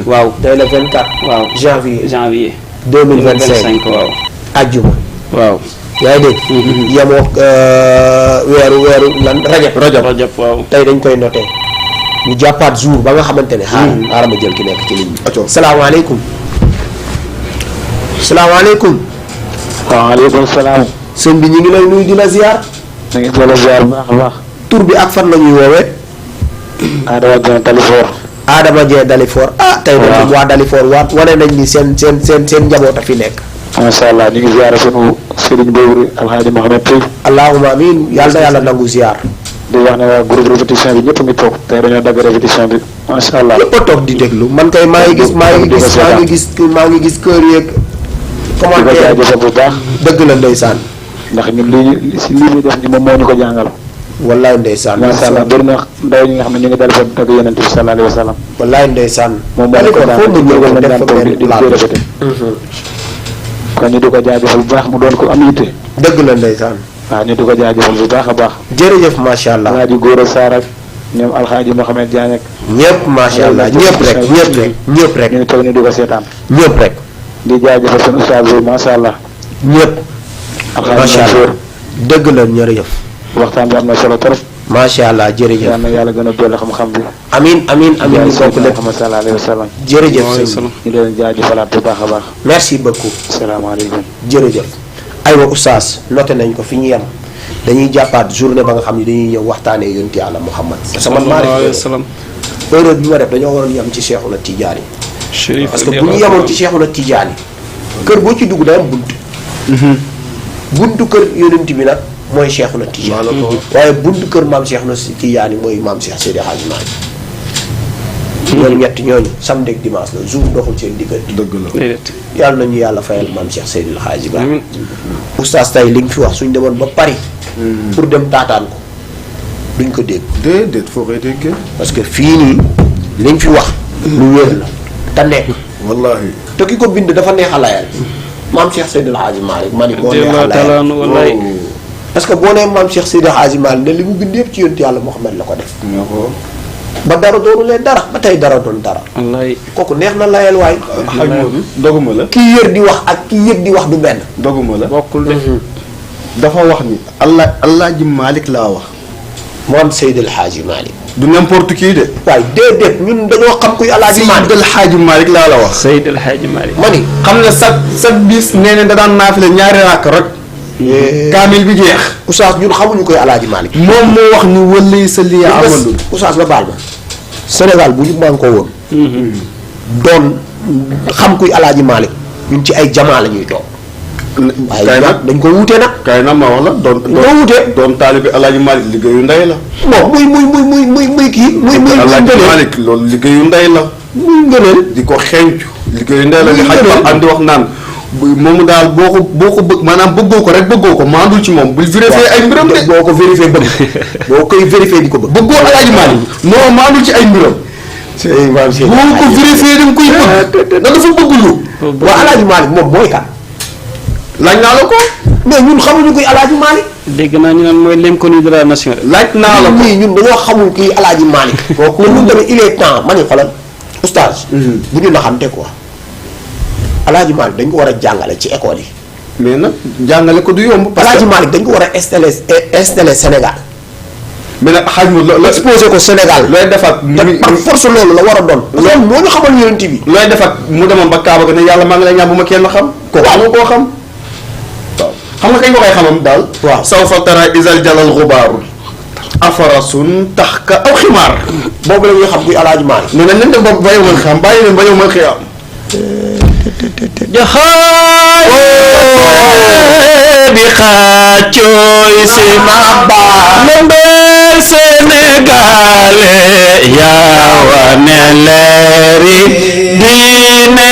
waaw tey la 24 waaw janvier 2025 waaw ajjuma waaw yaa ngi dégg yemoo weeru lan rajab waaw tey dañ koy noté ñu jàppaat jour ba nga xamante ne xaaral ma jël ki nekk ci ligne bi Aco. salaamaaleykum salaamaaleykum waaleykum salaam. sëñ bi ñu ngi lay nuyu di la ziar na ngeen doon ziar bu baax a baax. tur bi ak fan la ñuy woowee Adama Dieng Dalifort. Adama Dieng Dalifort tey de moom waa Dalifort wane nañ ni seen njaboot a fi nekk macha allah ñu ngi ziar sunu Serigne boobu Alhaji Mohamed Gueye. allahumma amin yàlla na yàlla nangu ziar di wax ne waa groupe répétition bi ñëpp ngi toog tey dañoo dagg répétition bi macha allah. ñëpp a toog di déglu man kay maa ngi gis kër yeeg di ko commentaire jaajëfal bu baax dëgg la ndeysaan ndax ñun lii si lii muy def ni moom moo ñu ko jàngal. wallaay ndeysaan macha allah bëri na ndaw ñi nga xam ne ñu ngi dal fa tagg yonent bi sallallahu alayhi wa sallam. wallaay ndeysaan moom moo ñu ko foo mu ñëw lañ def daan fa toog benn di laal ko répété. kon ñu di ko jaajëfal bu baax mu doon ko am yitte. dëgg la ndeysaan waaw ñu di ko jaajëfal bu baax a baax. jërëjëf macha allah Alaaji Góora Saar ak ñoom Alxaaji Mohamed Diagne ak ñëpp macha allah ñëpp rek ñu toog ñu di ko seetaan. ñëpp rek di jaajëfal seen ustaas bi macha allah. ñëpp Alxaaji macha allah Mansour dëgg la jërëjëf waxtaan bi am na solo trop. macha allah jërëjëf. yal na yàlla gën a dolli xam-xam bi. amiin amiin amiin ñu bokk lépp. Muhammad sallallahu alayhi wa sallam. jërëjëf sëñ bi. ñu leen jaajëfalaat bu baax a baax. merci beaucoup. salaamaaleykum. jërëjëf. aywa oustaz noté nañ ko fi ñu yem dañuy jàppaat journée ba nga xam ne dañuy ñëw waxtaanee yonent yàlla Muhammad. parce que man maa def erreur bi ma def dañoo waroon yem ci Cheikhuna Tidiane. parce que bu ñu yemoon ci Cheikhuna Tidiane kër boo ci dugg day am buntu. buntu kër yonent bi nag mooy Cheikhuna Tidiane. waaye buntu kër maam Cheikhuna Tidiane mooy maam Cheikh Seydi Hadji Malick. ñooñu ñett ñooñu samedi ak dimanche la jour doxul seen diggante. dëgg la yàlla nañu yàlla fayal maam Cheikh Seydi Hadji Malick. oustaz tey li nga fi wax suñ demoon ba Paris. pour dem taataan ko duñ ko dégg. déedéet foo koy déggee. parce que fii nii li nga fi wax. lu wér la te nekk. wallaahi. te ki ko bind dafa neex a layal. maam Cheikh Seydi Hadji Malick ma ni moo neex a layal parce que boo nee maam Cheikh Seydi Hadji Malick ne li mu bind yëpp ci yonent yàlla Muhammad la ko def. ba dara doonu leen dara ba tey dara doon dara. wallaay kooku neex na layal waay. xaj Modou doguma la. kii yër di wax ak kii yëg di wax du benn. doguma la bokkul de. dafa wax ni Alaaji Malick laa wax. moom Seydi Hadji Malick. du n'importe qui de. waaye déedéet ñun dañoo xam kuy Alaaji Malick. Seydi Hadji Malick laa la wax. Seydi Hadji Malick. ma ni xam ne sa bis nee na da daan naafile ñaari rakk rek. kaamil bi jeex. Oustaz ñun xamuñu koy Alaaji Malick. moom moo wax ni wëllay sa lii amalul. Oustaz la baal ma. Sénégal bu ñu man ko woon. doon xam kuy Alaaji Malick ñun ci ay jamaa la ñuy toog. waaye nag dañ ko wuute nag. kay nag ma wax la doon. ko wuute doon taalibi Alaaji Malick liggéeyu ndey la. bon muy kii. muy Alaaji Malick loolu liggéeyu ndey la. muy ngëneel. di ko xeeñcu liggéeyu ndey la. li xaj ba am di wax naan moomu daal boo ko bëgg maanaam bëggoo ko rek bëggoo ko maandul ci moom bul vérifier ay mbiram de. boo ko vérifier bëgg boo koy vérifier di ko bëgg. bëggoo Alaaji Malick non maandul ci ay mbiram. boo ko vérifier da nga koy bëgg. da dafa bëgg lu. waa Alaaji Malick moom mooy kan. laaj naa la ko. mais ñun xamuñu kuy Alaaji Malick. dégg naa ñu naan mooy l'inconnu de la nation. laaj naa la ko ñun dañoo xamul kuy Alaaji Malick. kooku ñun tamit il est temps ma ne xoolal oustaz. bu ñu naxante quoi. Alaaji Malick dañ ko war a jàngale ci école yi. mais nag jàngale ko du yomb. parce que Alaaji Malick dañ ko war a installé Sénégal. mais nag xaaj ma loo exposé ko Sénégal. looy def ak te par force loolu la war a doon. loolu moo ñu xamal yonent bi. looy def ak mu demoon ba Kaaba ga ne yàlla maa ngi lay ñaan bu ma kenn xam. kooku amoo koo xam. waaw xam nga kañ nga koy xamam daal. waaw sawfa tara izal jalal xubaaru afarasun tax ka aw ximaar. boobu la ñuy xam kuy Alaaji Malick. mais nañ leen dem ba yow man xam bàyyi leen ba yow man xiyam. jaxaay di xaacooy si maba lembel Sénégalé yaawa ne leeri diine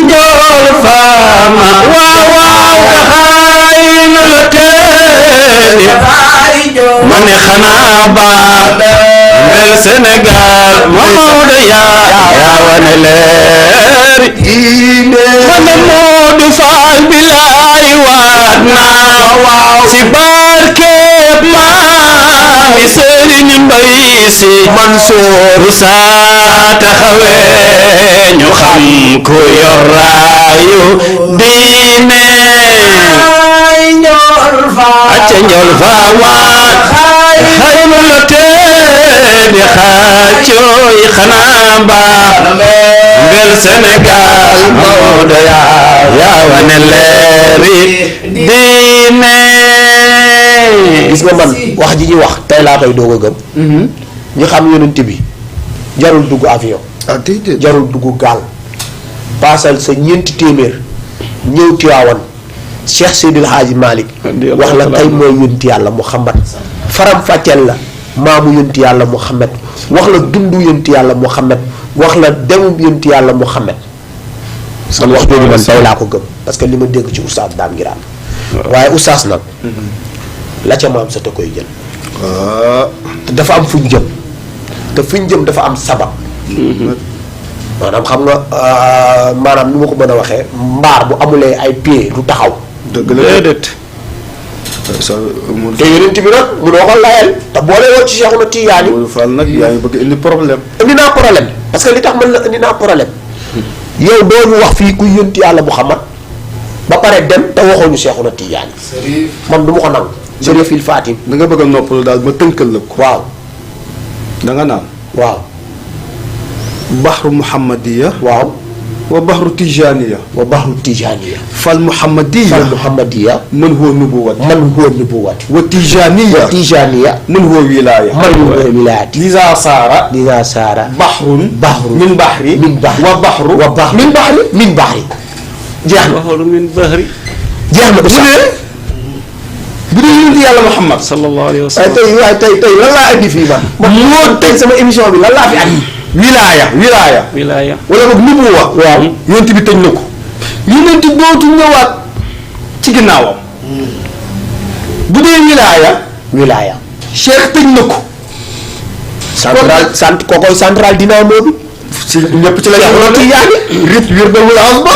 njool faama waaw waaw jaxaay na la teeni ma ne xanaa baa mel Sénégal Maodo yaawa ne leeri diine ma ne Moodu Faal bilaay waat naa si barkeeb maami Sëriñ Mbay Si Mansour bu saa taxawee ñu xam ku yor raayu diine acca njool faa waat xayma la tee di xaacooy xanaa mbaa mbel Sénégal Maodo yaa wane leeri diine. gis nga man wax ji ñuy wax tey laa koy doog a gëm. ñi xam yonent bi jarul dugg avion. jarul dugg gaal. paasal sa ñeenti téeméer ñëw Tiwaawan Cheikh Seydil Hadji Malick wax la tey mooy yonent yàlla Muhammad faram fàcceel la maamu yonent yàlla Muhammad wax la dundu yonent yàlla Muhammad wax la demum yonent yàlla Muhammad man wax jooju man tey laa ko gëm parce que li ma dégg ci oustaz Dame Ngiraan waaye oustaz nag la ca maam sa te koy jël te dafa am fuñ jëm te fuñ jëm dafa am sabab maanaam xam nga maanaam nu ma ko mën a waxee mbaar bu amulee ay pied du taxaw. dëgg la déedéet. te yonent bi nag mënoo ko layal te boole woon ci Cheikhuna Tidiane. Modou Fall nag yaa ngi bëgg indi problème. indi naa problème parce que li tax man la indi naa problème yow doo ñu wax fii kuy yonent yàlla Muhammad ba pare dem te waxoo ñu Cheikhuna Tidiane man du ma ko nangu. Chérifil Fatim. da nga bëgg a noppalu daal ma tënkal la ko. waaw. da nga naan. waaw. baxru muhammadiya. waaw. wa baxru tijaniya. wa baxru tijaniya. fal muhammadiya. fal muhammadiya. man huwa nubuwat. man huwa nubuwat. wa tijaniya. wa tijaniya. man huwa wilaya. man huwa wilayati. liza saara. liza saara. baxrun. baxrun. min baxri. min baxri. wa baxru. wa baxru. min baxri. min baxri. jeex na. baxru min bahri. jeex na bu dee yonent yàlla Muhammad. sallallahu alayhi wa waaye sallam. tey lan laa indi fii man. moo tey sama émission bi lan laa fi andi. wilaya. wilaya. wala boog nubuwa. waaw. yonent bi tëj na ko. yonent dootu ñëwaat ci ginnaawam. bu dee wilaya. cheikh tëj na ko. kokoy central dynamo bi. ci ñëpp ci la ñu ci yaani. rit wir da wala asba.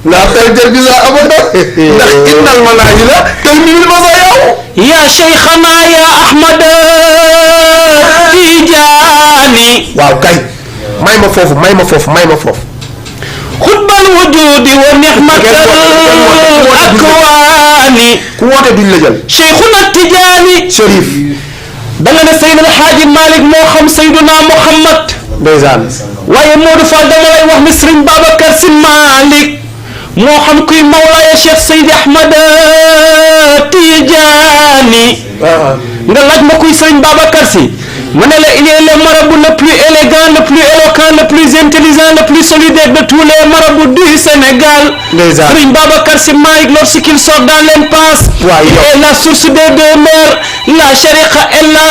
laa tay jël bi saa abada. ndax innal manaazila talminul masaayaw. ya cheikhana ya ahmad tijaani. waaw kay. may ma foofu. xutbal wujudi wa nixmatal akwaani. ku woote duñ la jël. cheikhuna tijaani. Chérif. da nga ne Seydina Alxaaji Malick moo xam Seydina Muhammad. ndeysaan. waaye Modou Fall dama lay wax ni Serigne Babacar Sy Malick moo xam kuy Mawlaaya Cheikh Seydi Ahmad Tijaani. nga laaj ma kuy Serigne Babacar Sy ma ne la il est le marabout le plus élégant le plus éloquent le plus intelligent le plus solidaire de tous les marabouts du Sénégal. Serigne Babacar Sy Malick lorsqu'il sort dans l'impasse, il est la source des deux mers, la shariqa et la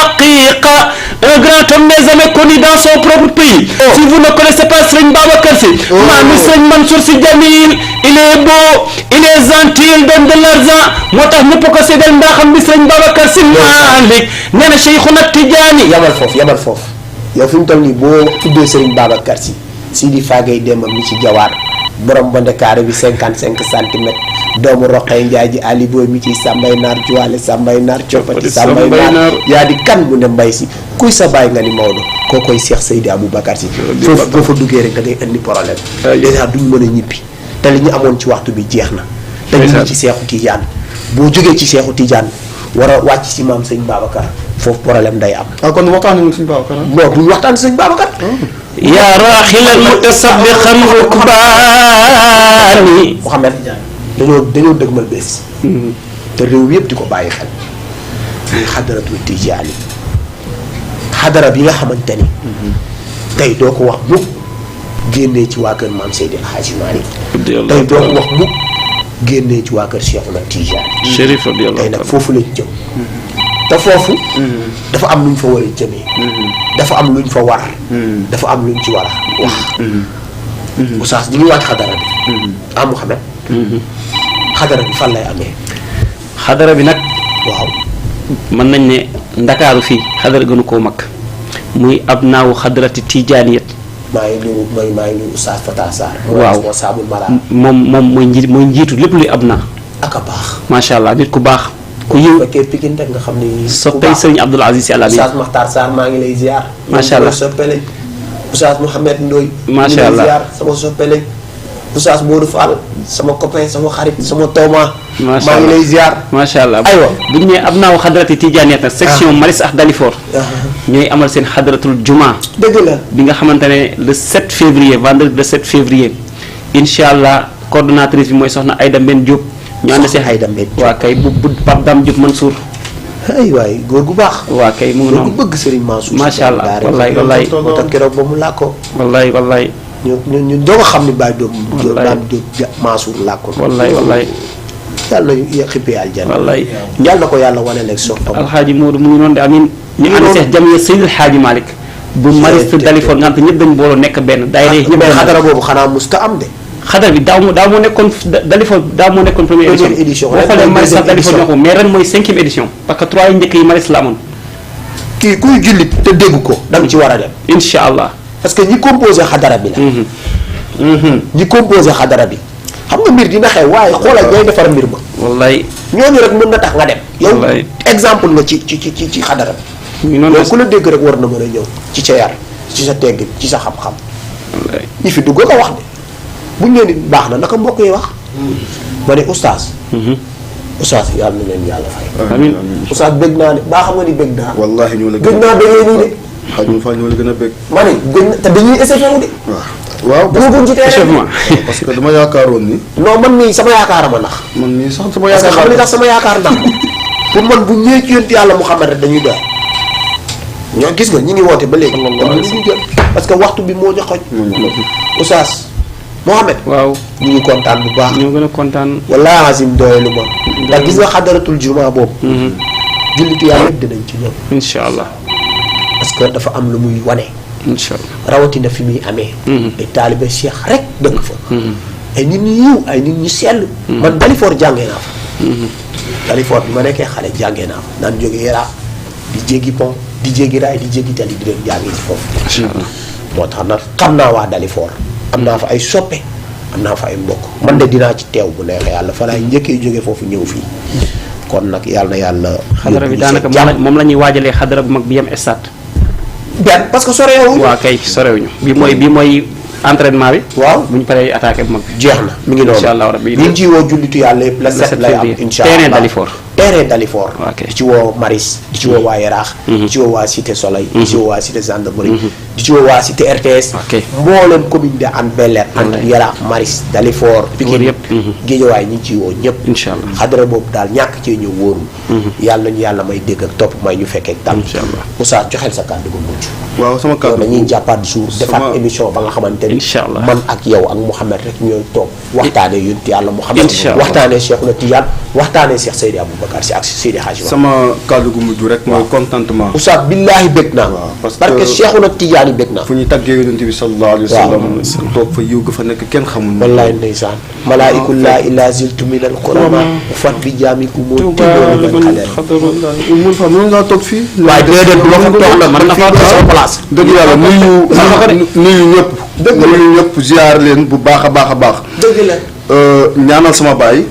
haqiqa. Un grand homme n'est jamais connu dans son propre pays. Si vous ne connaissez pas Serigne Babacar Sy, Mami Serigne Mansour Sy Djamil, il est beau, il est gentil, il donne de l'argent. moo tax ñëpp ko séddal mbaaxam bi Serigne Babacar Sy Malick nee na Cheikhuna Tijaani. yamal foofu yow fi mu toll nii boo tuddee Serigne Babacar Sy Sidi Fagay Demba mi ci jawaar borom ba ndekaare bi 55 centimètres doomu Roqay Njaay ji Ali Boy mi ci Sambay Naar Juwaale Sambay Naar Coppati Sambay Naar yaa di kan bu ne mbay si kuy sa baay nga ni Maodo koo koy Cheikh Seydi Aboubacar Sy foofu boo fa duggee rek da ngay indi problème déjà duñ mën a ñibbi te li ñu amoon ci waxtu bi jeex na te ñu ngi ci Seexu Tijaan boo jógee ci Seexu Tijaan war a wàcc ci maam sëñ Babacar foofu problème day am. kon waxtaan nañu sëñ Babacar. non duñ waxtaan sëñ Babacar. yaa raaxilal mutasabiqan rukbaani. Mouhamed dañoo dëgmal bés. te réew yëpp di ko bàyyi xel. muy xadaratul Tijaani xadara bi nga xamante ni. tey doo ko wax mukk génnee ci waa kër maam Seydi El Hadji Malick. tey doo ko wax mukk génnee ci waa kër Cheikhuna Tijaani. Chérif radiyallahu tey nag foofu lañ jëm. te foofu. dafa am luñ fa war a jëmee. dafa am luñ fa war. dafa am luñ ci war a wax. Oustaz ñu ngi wàcc xadara bi. ah Mouhamed. xadara bi fan lay amee. xadara bi nag. waaw. mën nañ ne ndakaaru fii xadara gënu koo mag muy ab naawu xadarati tijaaniyat. maa ngi nuyu Oustaz Fata Sarr. waaw responsable mala. moom mooy njiitu lépp luy ab naa. ak a baax. macha allah nit ku baax. ku yiw fekkee Pikine rek nga xam ni. soppay sëriñ Abdoul Aziz Sy Al Amine. Oustaz Makhtar Sarr maa ngi lay ziar. macha allah soppele Oustaz Mouhamed Ndoye. macha allah ziar sama soppele Oustaz Modou Fall sama copain sama xarit sama tooma. maa ngi lay ziar. macha allah aywa bu ñu nee ab naaw xadarati tijaaniyat nag section Maris ak Dalifort. ñooy amal seen xadaratul juma. dëgg la bi nga xamante ne le 7 février vendredi le 7 février incha allah coordonnatrice bi mooy soxna Aïda Mbène Diop. ñu ànd seen Aïda Mbène Diop waa kay bu Pape Dame Diop Mansour. ay waay góor gu baax. waa kay mu ngi noonu góor gu bëgg Serigne Mansour. macha allah wallaay wallaay. moo tax keroog ba mu làkkoo. wallaay wallaay. ñu doog a xam ni Baye Diop. wallaay Dame Diop Mansour làkkoon. wallaay wallaay. yàlla na xippee aljanna. wallaay. yàlla na ko yàlla wane leeg soppam. alxaaji Modou mu ngi noonu de amiin. ñu ànd seex jamiya Seydil Xaaji Malick. bu Maris Dalifort nga xam te ñëpp dañu booloo nekk benn. daayira ñëpp benn xadara boobu xanaa musta am de. xadara bi daaw moo nekkoon Dalifort daaw moo nekkoon première édition. boo xoolee Maris sax Dalifort ñoo ko mais ren mooy 5e édition. parce que 3 yi njëkk yi Maris la amoon. kii kuy jullit te dégg ko da nga ci war a dem. incha allah. parce que ñi composé xadara bi la. ñi composé xadara bi. xam nga mbir dina xew waaye xoolal ñooy defar mbir ma. wallaay. ñooñu rek mën na tax nga dem. wallaay yow exemple nga ci xadara bi. ñu noonu yow ku la dégg rek war na mën a ñëw ci sa yar ci sa teggin ci sa xam-xam. wallaay. ñi fi dugg ko wax de buñ leen di baax na naka mbokk yi wax. ma ne oustaz. Oustaz yàlla na leen yàlla fay. amiin Oustaz bëgg naa de baa xam nga ni bëgg naa. wallaahi ñoo la bëgg naa bëggee nii de. xaj ma faa ñoo la gën a bëgg. ma ne gën na te dañuy essayé wu de. waaw dugguñ ci terrain parce que dama yaakaaroon ni. non man mii sama yaakaar ma nax. man mii sax sama parce que yaakaar xam nga tax sama yaakaar nax pour man bu ñëwee ci yonent yàlla Muhammad rek dañuy doy. ñoo gis nga ñi ngi woote ba léegi. ñu jot parce que waxtu bi moo ñu xoj. Oustaz Mohamed. waaw ñu ngi kontaan bu baax. ñoo gën a kontaan. wallaahi azim doyelu ma. ndax gis nga xadaratul juma boobu. jullitu yàlla yëpp dinañ ci ñëw. incha allah. parce que dafa am lu muy wane. incha allah rawatina fi muy amee. ay taalibe Cheikh rek dëkk fa. ay nit ñu yiw ay nit ñu sell. man Dalifort jàngee naa fa. Dalifort bi ma nekkee xale jàngee naa fa naan jóge Yaraax di jéggi pont di jéggi raay di jéggi tali di leen jàngee ci foofu. incha allah moo tax nag xam naa waa Dalifort am naa fa ay soppe am naa fa ay mbokk man de dinaa ci teew bu neexee yàlla fa laay njëkkee jóge foofu ñëw fii kon nag yàlla na yàlla. xadara bi daanaka moom la ñuy waajalee xadara bu mag bi yem stade. benn parce que sorewuñu. waaw kay sorewuñu bi mooy entraînement bi. waaw bu ñu paree attaqué bu mag bi. jeex na mi ngi noonu incha allah rabbi ñu ngi ciy woo jullitu yàlla yëpp la set lay am incha allah terrain Dalifort. terrain Dalifort. ok di ci woo Maris di ci woo waa Yaraax. di ci woo waa Cité Soleil. di ci woo waa Cité Gendarmerie. di ci woo waa Cité RTS. ok mboolem commune de Hann Bel-Air. Hann Yaraax Maris Dalifort. Pikine yëpp. Géejawaay ñu ngi ciy woo ñëpp. incha allah xadara boobu daal ñàkk cee ñëw wóorul. yàlla nañu yàlla may dégg ak topp may ñu fekkee ak tam. incha allah Oustaz joxel sa kàddu gu mujj. waaw sama kàddu dañuy jàppaat jour defaat émission ba nga xamante ni. incha allah man ak yow ak Mouhamed rek ñooy toog waxtaanee yonent yàlla Mouhamed. incha allah waxtaanee Cheikhouna Tidiane waxtaanee Cheikh Seydi Aboubacar si ak Seydi Hadji. sama kàddu gu mujj rek mooy contentement. Oustaz billaahi bëgg naa. waaw parce que Cheikhouna Tidiane yi bëgg naa. fu ñuy taggee yonent bi sallallahu alayhi wa sallam. toog fa yiw ga fa nekk kenn xamul. wallaay ndeysaan. malaa'ikul laa ilaa ziltu min al qurama fat bi jaamiku moo tibboo min xadar. mun fa mën ngaa toog fii. waaye déedéet du ma fa toog nag mën na fa toog sama place. dëgg yàlla nuyu ñëpp. nuyu ñëpp ziar leen bu baax a baax a baax. dëgg la. ñaanal sama baay.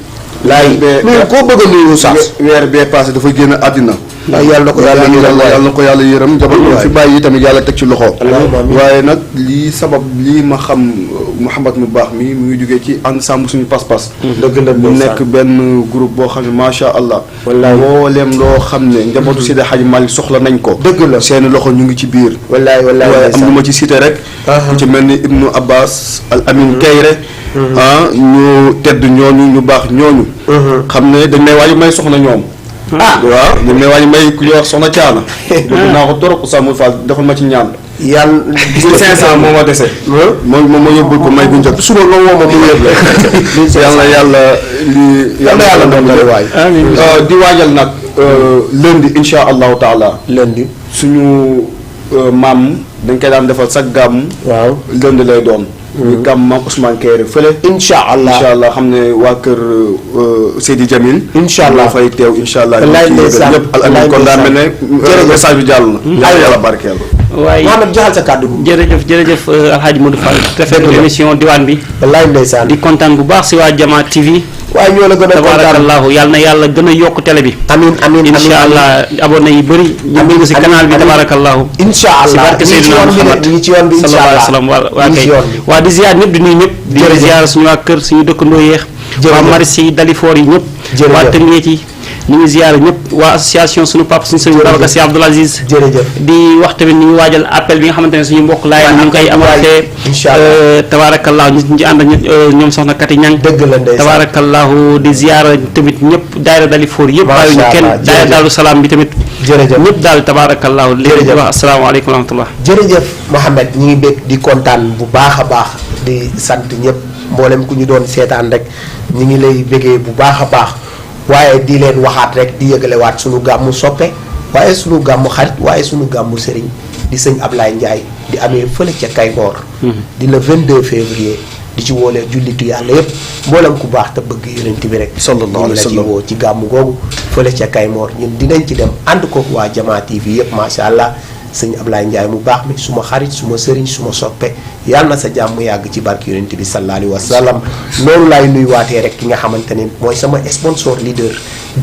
laay nuyu koo bëgg a nuyu sax. weer bee passé dafa génn àddina. waaw yàlla na ko yàlla na ko yàlla yërëm njaboot fi bàyyi yi tamit yàlla teg ci loxo. waaye nag lii sabab lii ma xam Mouhamed mu baax mi mu ngi jógee ci ensemble suñu pas-pas. dëgg la mu nekk benn groupe boo xam ne macha allah. wallaay mbooleem loo xam ne njabootu Seydi Hadji Malick soxla nañ ko. dëgg la seeni loxo ñu ngi ci biir. wallaay waaye am lu ma ci cité rek. ku ci mel ni Ibnu Abbas al Amin Kayre. ñu tedd ñooñu ñu baax ñooñu. xam ne dañ may waaj may soxna ñoom. waaw dañ may waaj may ku ñuy wax soxna Caana. dégg naa ko torop Oustaz Modou Fall defal ma ci ñaan. yàlla 500 moo ma dese. moom ma yóbbul ko may bu njëkk. suba nga woo ma mu yëg la. yàlla doon la waay. di waajal nag lundi incha allahu taala. lundi suñu maam dañ koy daan defal sax gàmm. waaw lundi lay doon. ñu gàmm maam Ousmane Kéré fële. incha allah xam ne waa kër Seydi Jamil. incha allah fay teew incha allah. wallaay ndeysaan ñëpp al amin kon daa mel ne. message bi jàll na. yàlla barkeel. waaye Mohamed joxal sa kàddu gi. jërëjëf Alhaji Modou Fall. rafetlu émission diwaan bi. wallaay ndeysaan di kontaan bu baax si waa Jama TV. waaye ñoo la gën a kontaan tabarakallahu yàlla na yàlla gën a yokk télé bi. amiin amiin incha allah abonné yi bëri. ñu dugg si canal bi tabarakallahu. incha allah si barke Seydina Muhammad ñi ci yoon bi incha allah waa kay waa di ziar ñëpp di nuyu ñëpp. di ziar suñu waa kër suñu dëkkandoo yeex. waa Maris yi Dalifort yi ñëpp. waa Tëngéej yi ñu ngi ziar ñëpp waa association suñu papa suñu sëriñ Babacar Sy Abdoul Aziz. jërëjëf di wax tamit ñu ngi waajal appel bi nga xamante ne suñu mbokk laay ñu ngi koy amaatee. incha allah tabarakallahu ñu ci ànd ak ñoom soxna Kati Ñang. dëgg la ndeysaan tabarakallahu di ziar tamit ñëpp daayira Dalifort yëpp. bàyyi ñu kenn daayira Daaru Salaam bi tamit. jërëjëf ñëpp daal tabarakallahu léegi di wax asalaamaaleykum wa rahmatullah. jërëjëf Mohamed ñi ngi bég di kontaan bu baax a baax di sant ñëpp mboolem ku ñu doon seetaan rek ñi ngi lay bégee bu baax a baax waaye di leen waxaat rek di yëgalewaat sunu gàmmu soppe waaye sunu gàmmu xarit waaye sunu gàmmu sëriñ di sëñ Ablaye Ndiaye di amee fële ca Kaymoor di le 22 février di ci woolee jullitu yàlla yëpp mboolem ku baax te bëgg yonent bi rek sallallahu alayhi wa sallam la ci woo ci gàmmu googu fële ca Kaymoor ñun dinañ ci dem ànd ko waa Jama TV yëpp macha allah sëñ Ablaye Ndiaye mu baax mi suma xarit suma sëriñ suma soppe yàlla na sa jàmm yàgg ci barke yonent bi sallallahu alayhi wa sallam noonu laay nuyuwaatee rek ki nga xamante ne mooy sama sponsor leader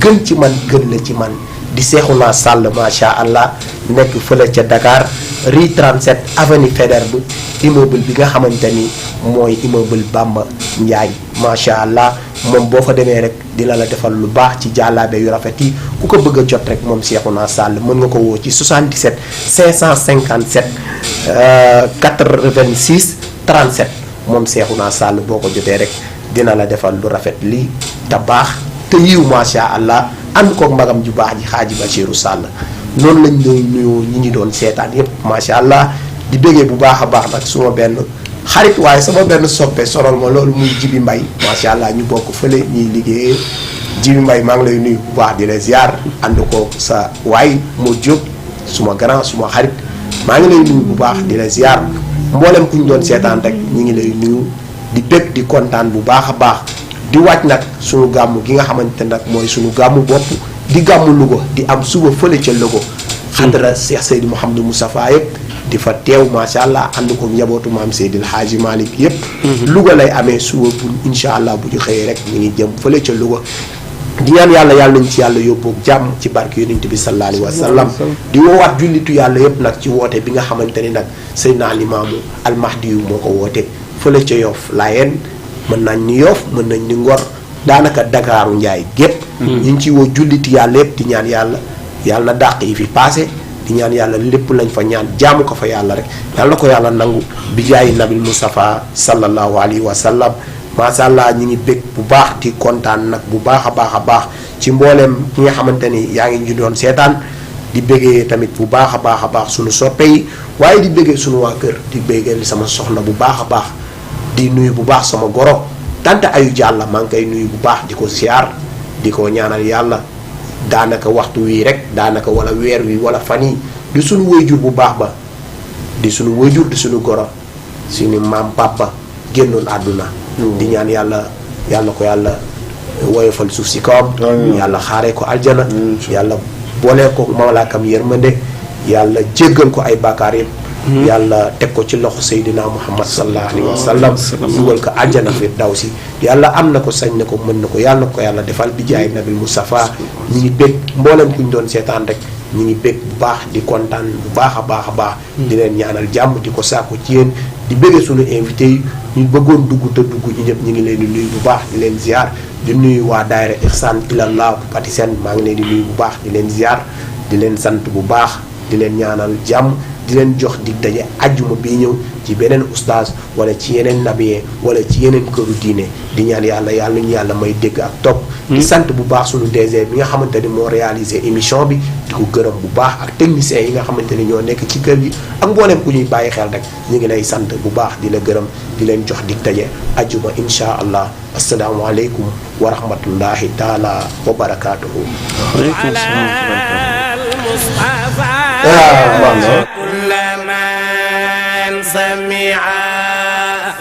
gën ci man gën la ci man di Cheikhouna Sall macha allah nekk fële ca Dakar rue 37 avenue Faidherbe immeuble bi nga xamante ni mooy immeuble Bamba Ndiaye macha allah moom boo fa demee rek dina la defal lu baax ci jàllaabe yu rafet yi ku ko bëgg a jot rek moom Cheikhouna Sall mën nga ko woo ci 77 557 86 37 moom Cheikhouna Sall boo ko jotee rek dina la defal lu rafet lii te baax te yiw macha allah ànd koog magam ju baax ji Xaaji Bachiru Sall noonu lañ doon nuyu ñi ñu doon seetaan yépp macha allah di bëggee bu baax a baax nag suma benn xarit waaye sama benn soppe sonal ma loolu muy Jibi Mbay macha allah ñu bokk fële ñuy liggéeyee Jibi Mbay maa ngi lay nuyu bu baax di la ziar ànd ko sa waay moo jóg suma grand suma xarit maa ngi lay nuyu bu baax di la ziar mboolem ku ñu doon seetaan rek ñu ngi lay nuyu di bëgg di kontaan bu baax a baax di wàcc nag suñu gàmmu gi nga xamante nag mooy suñu gàmmu bopp di gàmmu Louga di am suba fële ca Louga xadra Cheikh Seydi Mouhamadou Moustapha yëpp di fa teew macha allah ànd ko njabootu maam Seydil Hadji Malick yëpp Louga lay amee suba bu incha allah bu ñu xëyee rek ñu ngi jëm fële ca Louga di ñaan yàlla nañ ci yàlla yóbbu jàmm ci barke yonent bi sallallahu alayhi wa sallam di woowaat jullitu yàlla yëpp nag ci woote bi nga xamante ni nag Seydina Limaamu Almahdi yu moo ko woote fële ca Yoff Laayeen mën nañ ni Yoff mën nañ ni Ngor daanaka Dakaaru Njaay gépp ñu ngi ci woo julliti yàlla yëpp di ñaan yàlla na dàq yi fi passé di ñaan yàlla lépp lañ fa ñaan jaamu ko fa yàlla rek yàlla ko yàlla nangu bi jaayi nabil Mustafa sallallahu alayhi wa sallam macha allah ñi ngi bég bu baax di kontaan nag bu baax a baax ci mbooleem ñi nga xamante ni yaa ngi ñu doon seetaan di béggee tamit bu baax a baax suñu soppe yi waaye di béggee suñu waa kër di béggee sama soxna bu baax a baax di nuyu bu baax sama goro tante ayu jàlla maa ngi koy nuyu bu baax di ko siyaar di ko ñaanal yàlla daanaka waxtu wii rek daanaka wala weer wi wala fan yi di suñu wayjur bu baax ba di suñu wayjur di suñu goro suñu maam papa génnoon àdduna di ñaan yàlla ko yàlla woyofal suuf si kawam yàlla xaaree ko aljana yàlla boolee ko malaakam yërmande yàlla jéggal ko ay bàkkaar yëpp yàlla teg ko ci loxo Seydina Muhammad sallallahu alayhi wa sallam dugal ko aljana firdawsi yàlla am na ko sañ na ko mën na ko yàlla na ko yàlla defal bi jaay nabil Mustafa ñi ngi bég mboolem ku ñu doon seetaan rek ñi ngi bég bu baax di kontaan bu baax a baax di leen ñaanal jàmm di ko sàkku ci yéen di bëggee suñu invité yi ñu bëggoon dugg te dugg ñu ñëpp ñu ngi leen di nuyu bu baax di leen ziar di nuyu waa daayira Ihsan ilallah bu Patisen maa ngi leen di nuyu bu baax di leen ziar di leen sant bu baax di leen ñaanal jàmm di leen jox dig daje ajjuma bii ñëw ci beneen oustaz wala ci yeneen nabiyee wala ci yeneen këru diine di ñaan yàlla ñu yàlla may dégg ak topp di sant bu baax suñu DG bi nga xamante ni moo réalisé émission bi di ko gërëm bu baax ak techniciens yi nga xamante ni ñoo nekk ci kër gi ak mbooleem ku ñuy bàyyi xel rek ñu ngi lay sant bu baax di la gërëm di leen jox dig daje ajjuma insha allah asalaamaaleykum wa rahmatullahi taala wa barakaatuhu. كل من سمع